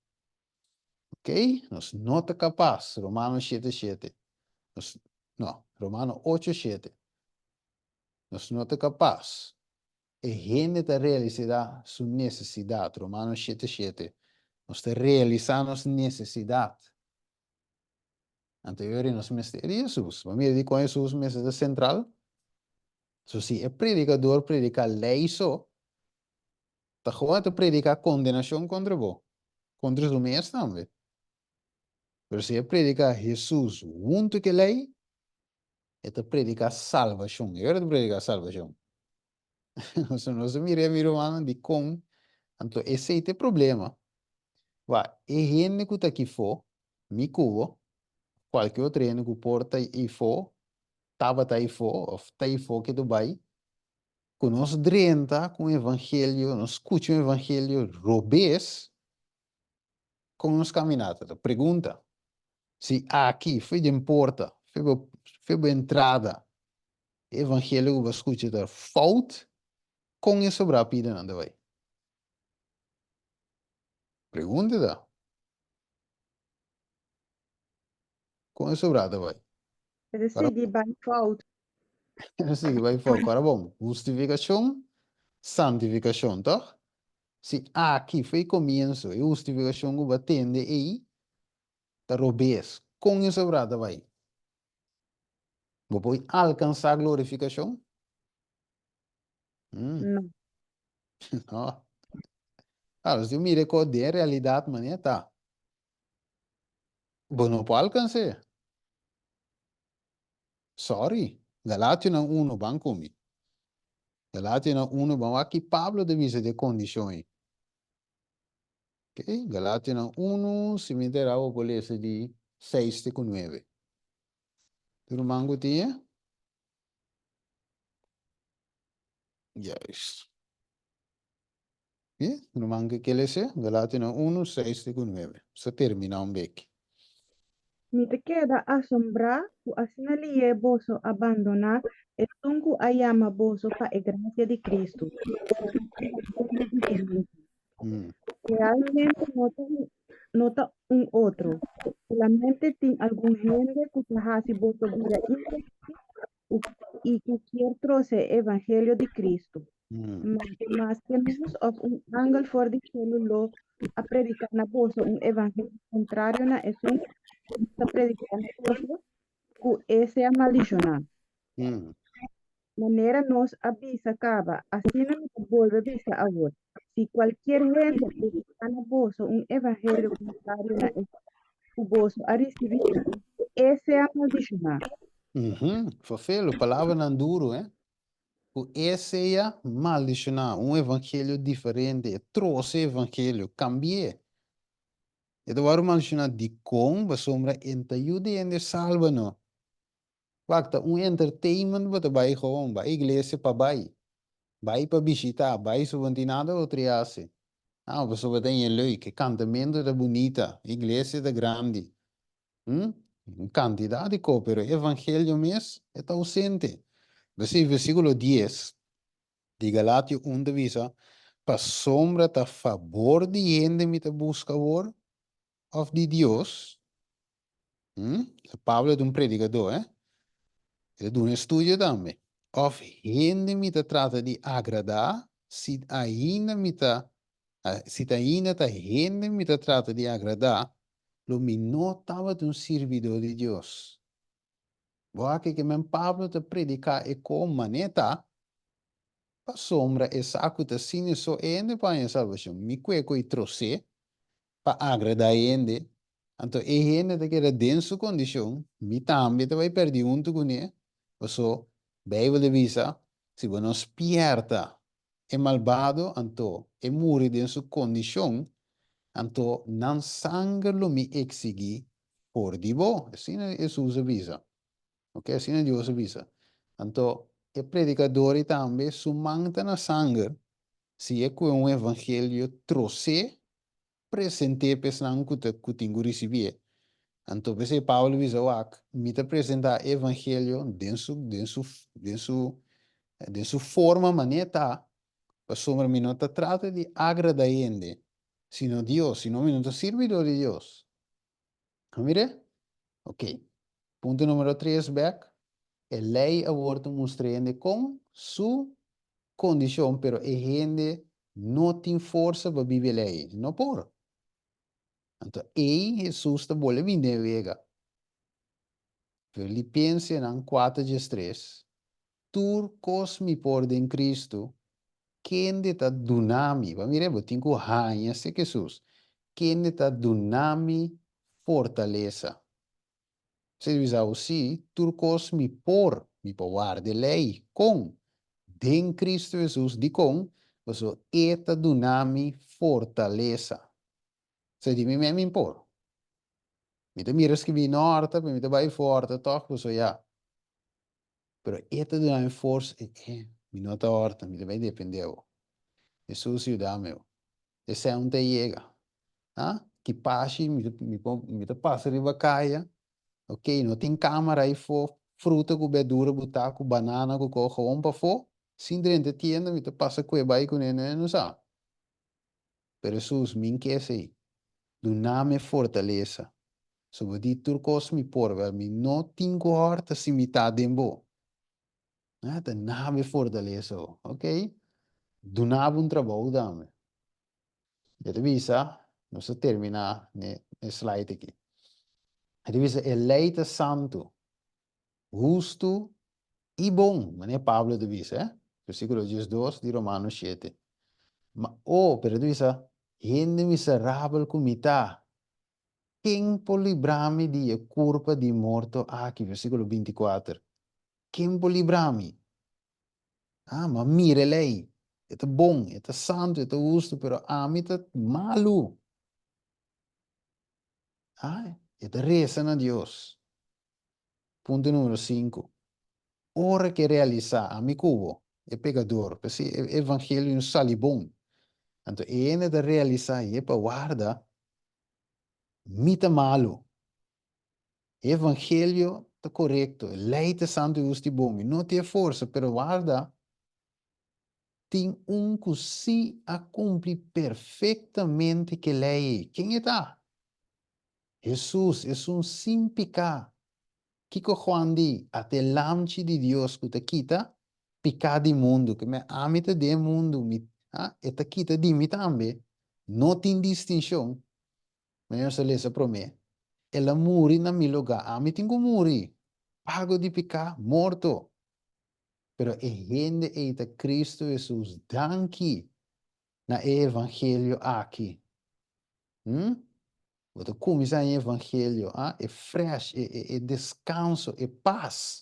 Ok, nos no ta kapas, Romano shete shete. Nos, no, Romano ocho shete. Nos no ta kapas. E hende ta realisá su nesesidat, Romano shete shete. Nos ta realisá nos nesesidat. Anto yori nos mester di Hesus. Bo mira dikon Hesus mester ta sentral? So si e predikador prediká lei so, ta gewoon ta prediká kondenashon kontra bo, kontra su mes tambe. Pero si e prediká Hesus huntu ku e lei, e ta prediká salbashon. E ora ta prediká salbashon. So nos a mira mi rumannan dikon anto esei ta e problema. Wak, e hende ku ta akifó, mi ku bo, kualke otro hende ku por ta eifó, tabata eifó òf ta eifó ke ta bai, ku nos drenta ku un evangelio, nos skucha un evangelio robes, kon nos kaminata ta? Pregunta. Si aki, fo'i den porta, fo'i bo, fo'i bo entrada, e evangelio ku bo a skucha ta fout, kon e sobrá pidanan ta bai? Pregunta ta. Kon e sobrá ta bai? E ta sigui bai fout. E ta sigui bai fout. Kora bon, hustifikashon, santifikashon, tòg? Si aki fo'i komienso e hustifikashon ku bo a tende ei ta robes, kon e sobrá ta bai? Bo por alkansá glorifikashon? No. No. Claro, si mira ko den realidat manera ta. Bo no por alkans'é. Sorry. Galationan uno, ban ku mi. Galationan uno, ban wak ki Pablo ta bisa di e kondishon ei. Ok, Galationan uno, si mi ta era bo por lesa di seis te ku nuebe. Tur ruman ku tin e? Juist. Bien, ruman ku ke lesa? Galationan uno, seis te ku nuebe. Nos ta termina un beki. Mi ta keda asombrá ku asina lié boso a bandoná esun ku a yama boso pa e grasia di Kristu, pa un evangelio diferente. Realmente no ta un no ta un otro. Solamente tin algun hende ku ta hasi boso bira infelis i ku kier trose e evangelio di Kristu. Ma maske nos òf un angel for di shelu lo a prediká na boso un evangelio kontrario na esun ku nos ta prediká na boso, ku e sea maldishoná. Manera nos a bisa kaba, asina mi ta bolbe bisa awor, si kualkier hende prediká na boso un evangelio kontrario na esun ku boso a risibí, e sea maldishoná. Fafelo, palabranan duru, eh? Ku e sea maldishoná, un evangelio diferente, e trose evangelio, kambi'é. E ta wòrdu menshoná dikon pasobra e ta yuda hende salba no. Wak, ta un entertainment bo ta bai gewoon, bai iglesia pa bai, bai pa bishita, bai so bo no tin nada otro di hasi. Ah, pasobra ta yen leuk, e kantamentu ta bunita, iglesia ta grandi. Hm? Un kantidat di kos, pero e evangelio mes e ta ausente. P'esei versíkulo dies di Galatio un ta bisa, Pasobra ta fabor di hende mi ta buska awor, òf di Dios? Hm? Pablo ta un predikadó, eh? E ta duna estudio tambe. Òf hende mi ta trata di agradá, si ainda mi ta, si ta ainda ta hende mi ta trata di agradá, lo mi no tabata un sirbidó di Dios. Bo a ke men Pablo ta prediká e kon maneta, pasobra e sa ku ta asina so e hende por haña salbashon. Mi kue ku i trosé pa agradá e hende, anto e hende ta keda den su kondishon, mi tambe ta bai pèrdí huntu kuné, paso Beibel ta bisa, si bo no spièrta e malbado, anto e muri den su kondishon, anto nan sanger lo mi eksigí for di bo. Asina Hesus a bisa. Ok, asina Dios a bisa. Anto e predikador ei tambe su man ta na sanger si e kue un evangelio trosé present'é pa esnan ku ta ku tin ku risibié. Anto p'esei Pablo bisa, Wak, mi ta presentá e evangelio den su den su den su den su forma manera ta, pasobra mi no ta trata di agrada hende, sino Dios, sino mi no ta sirbidó di Dios. A mir'é? Ok. Punto numero tres bek, e lei awor ta mustra hende kon su kondishon, pero e hende no tin forsa pa biba e lei. No por. Anto ei Hesus ta bolbe bin den wega. Filipensenan kuater diestres, Tur kos mi por den Kristu, kende ta duna mi, bo a mira, bo tin ku haña se Hesus, kende ta duna mi fortalesa. Esei ta bisa bo, sí, tur kos mi por, mi por warda e lei. Kon? Den Kristu Hesus. Dikon? Pasobra e ta duna mi fortalesa. Esei di mi mes mi por. Mi ta mira skibí nòrte, pero mi ta bai forte tòg, pasobra ya. Pero e ta duna mi forsa, e e, mi no ta horta, mi ta bai depende bo. Hesus yuda mi bo. Esei un ta yega. Ha? Ki pashi mi ta, mi por, mi ta pasa riba kaya, ok, no tin kamera ayfo, fruta ku berdura butá ku banana ku ko gewoon pafó, sin drenta tienda mi ta pasa kue bai kuné, no sa. Pero Hesus, mi n'ke esei. Duna mi e fortalesa. So bo di tur kos mi por, wel mi no tin ku hòrta si mi ta den bo. Ah, ta na bo e fortalesa bo. Ok. Duna bo un trabou tambe. E ta bisa, nos ta terminá n'e slide aki. E ta bisa, e lei ta santu. Hustu i bon, manera Pablo ta bisa, eh? Versíkulo diesdos di Romanos shete. Ma, o, pero e ta bisa, Hende miserabel ku mi ta, ken por libra mi di e kurpa di morto aki? Versíkulo bintikuater. Ken por libra mi? Ah, ma mira e lei, e ta bon, e ta santu, e ta hustu, pero ami ta malu. Ah, e ta resa na Dios. Punto numero sinku, Ora ke realisá ami ku bo, e pekador, p'esei e evangelio no sali bon. Anto e hende ta realisá, Yepa, warda, mi ta malu. E evangelio ta korekto, e lei ta santu i hustu i bon, mi no tin e forsa, pero warda, tin un ku sí a kumpli perfektamente ke lei ei. Ken e ta? Hesus, esun sin piká. Kiko Juan di? Ata e Lamchi di Dios ku ta kita piká di mundu. Ke men ami ta den mundu, mi, ha, e ta kita di mi tambe. No tin distinshon. Manera nos a lesa promé, El a muri na mi lugá, ami tin ku muri. Pago di piká, morto. Pero e hende ei ta Kristu Hesus. Danki na e evangelio aki. Hm? Bo ta kuminsá e evangelio, ah, e fresh, e, e, e deskanso, e pas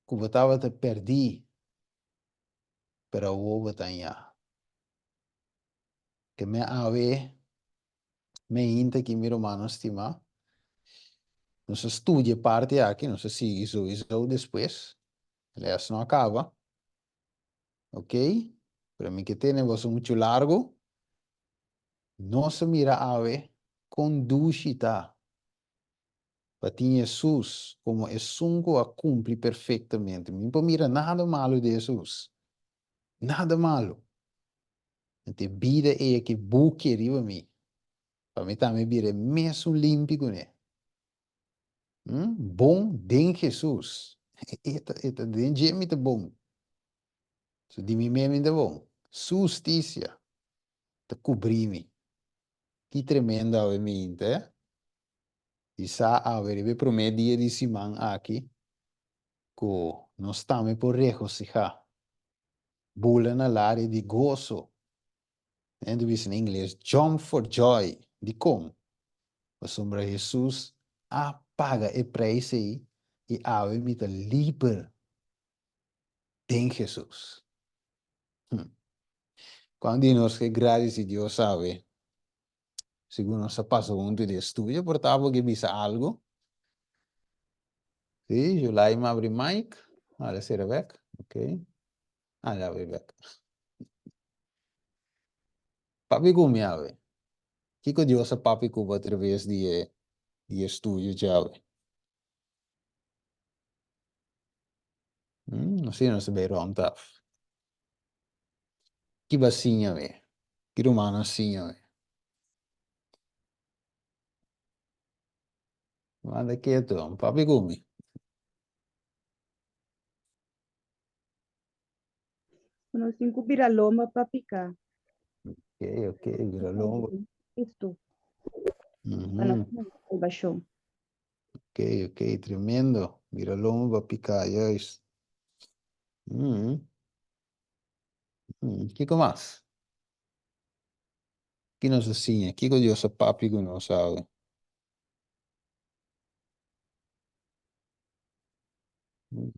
ku bo tabata pèrdí, pero awor bo ta hañá. Ke men awe. Meinta aki mi rumannan stimá. Nos a studia e parti aki, nos a sigui souiso despues. Les no a kaba. Ok, pero mi ke tene boso muchu largu. Nos a mira awe kon dushi ta pa tin Hesus komo esun ku a kumpli perfektamente. Mi no por mira nada malu di Hesus. Nada malu. Anto e bida ei a ke buki riba mi, pa mi tambe bira e mesun limpi kuné. Bon den Hesus. E ta, e ta den dje mi ta bon. So di mi mes mi ta bon. Su hustisia ta kubrí mi. Ki tremendo awe mi inta, eh? Di sa awe riba e promé dia di siman aki ku nos tambe por regosihá. Bula na laria di goso. Hende bisa na ingles, jump for joy. Dikon? Pasobra Hesus a paga e preis ei i awe mi ta liber den Hesus. Hm. Kuantu di nos ke gradisi Dios awe? Sigur nos a pasa huntu di estudio, por ta bo ke bisa algu. Si, Julaima abri mic. Ah, el a sera bek. Ok. Ah, el a abri bek. Papia ku mi awe. Kiko Dios a papia ku bo atraves di e di e estudio djawe? Hmm, asina nos ta bay rond af. Ki bo a siña awe? Ki rumannan a siña awe? Manda ketu, papia ku mi. Nos tin ku bira lomba pa piká. Ok, ok, bira lomba. Cristo. Pa nos salbashon. Ok, ok, tremendo. Bira lomba pa piká, juist. Mm. Mm. Kiko mas? Ki nos a siña? Kiko Dios a papia ku nos awe? Mm.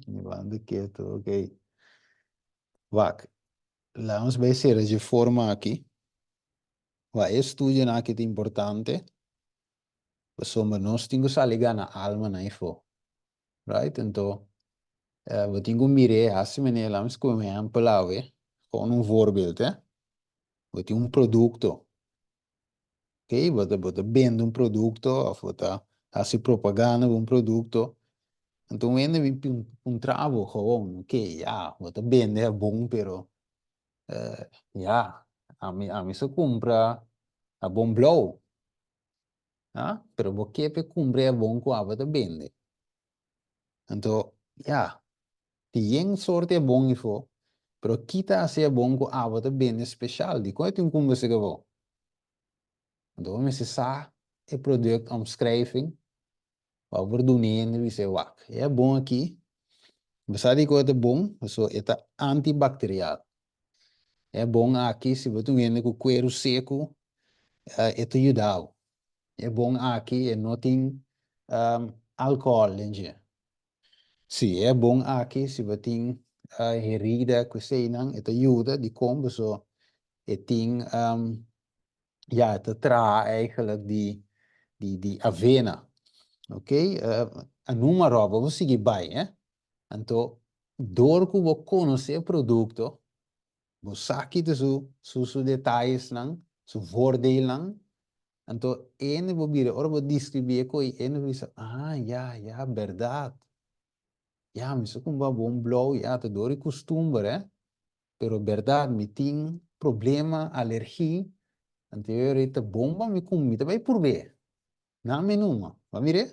Banda ketu, ok. Wak, laat ons bai sera dje forma aki. Wak, e studionan aki ta importante, pasobra nos tin ku sali gana almanan afó, right? Anto, bo tin ku mir'é, hasi manera, laat me skohe un ehèmpel awe, gewoon un voorbeeld, hè. Bo tin un produkto, Ok, bo ta bo ta bende un produkto òf bo ta hasi propaganda ku un produkto, anto un hende bin puntra bo gewoon, ok, ya, bo ta bende habon pero ya, ami ami sa kumpra habon blou, ah, pero bo ke pa e kumpra e habon ku abo ta bende. Anto, ya, tin yen sorti habon ifo, pero ki ta hasi habon ku abo ta bende speshal? Dikon e tin kumpra esaki afo? Anto bo mester sa e productomschrijving pa bo por duna e hende bisa e wak, e habon aki, bo sa dikon e ta bon? Pasobra e ta antibacterial. E habon aki, si bo ta un hende ku kueru seku, e ta yuda bo. E bon aki e no tin alcohol den dje. Si, e bon aki si bo tin herida ku eseinan e ta yuda dikon paso e tin ya e ta traha eigenlijk di di avena ok a numa roba bo sigui bai eh anto dor ku bo konosé e produkto Bo sa ki ta su su su detayesnan, su voordeelnan, anto ene bo bira ora bo describi e koe ene bo bisa, ah ya ya berdad, ya mi sa kumba bon blou ya ta dor di kustumber eh, pero berdad mi tin problema alergi, anto e ora ta bon pa mi kumba mi ta bai purbe, nan mi numa, bo a mira?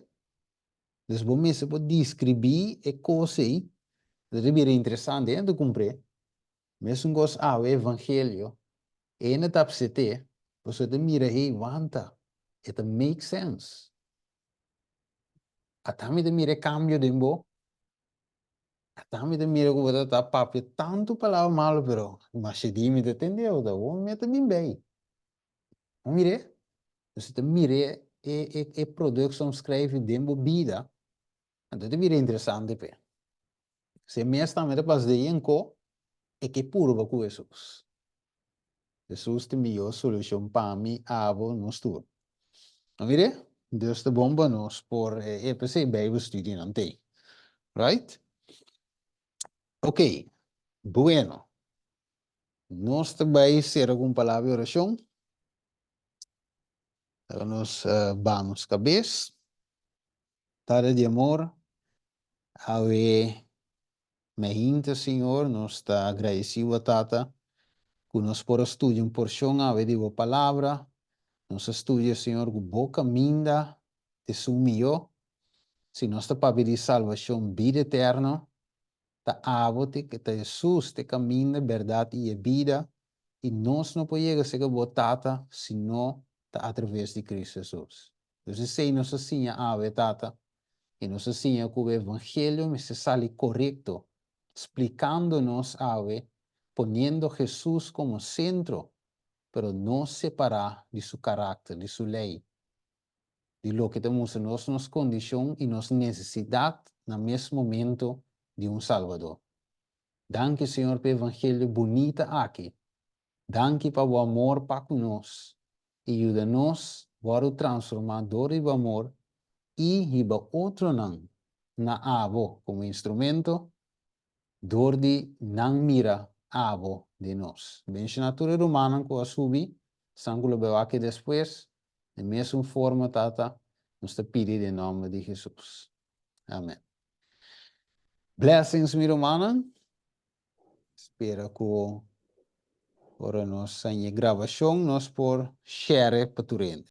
Dus bo mester por describi e kos ei, ta bira interesante, ene ta kumpr'é. Mesun kos awe evangelio, ene ta apset'é, pasobra e ta mira, hey, wanta, e ta make sense. Ata mi ta mira e kambio den bo, ata mi ta mira ku bo ta ta papia tantu palabra malu, pero masha di mi ta tende bo, ta bo mi ta bin bei. Bo mir'é? Bo ta mir'é e e e productomschrijving den bo bida, anto ta bira interesante p'e. Si e mes tambe ta pas den yen ko, e ke purba ku Hesus. Hesus ta e mihó solushon pa mi, abo, nos tur. No mire? Dios ta bon pa nos por e p'esei Bijbelstudienan t'ei. Right? Ok, bueno. Nos ta bai sera ku un palabra di orashon. Laga nos baha nos kabes. Tata di amor, awe meinta, Señor, nos ta agradeci bo, Tata, cu nos por a studia un porcion awe di bo Palabra. Nos a studia, Señor, cu bo caminda ta esun miyo. Si nos ta papia di salbacion, bida eterno, ta abo te, ta Jesus ta e caminda, berdad y e bida, y nos no por yega cerca bo Tata si no ta atraves di Cristo Jesus. Dus esei nos a siña awe, Tata, i nos a siña ku e evangelio mester sali korekto, splikando nos awe, poniendo Hesus komo sentro, pero no separá di su karakter, di su lei, di loke ta mustra nos nos kondishon i nos nesesidat na mes momento di un Salbador. Danki, Señor, pa e evangelio bunita aki. Danki pa bo amor pa ku nos i yuda nos wòrdu transformá dor di bo amor i hiba otronan na abo komo instrumento dor di nan mira abo den nos. Benshoná tur e rumannan ku a subi, esnan ku lo bai wak despues, den mesun forma, Tata, nos ta pidi den nòmber di Hesus. Amen. Blessings mi rumannan. Spera ku ora nos haña e grabashon nos por share pa tur hende.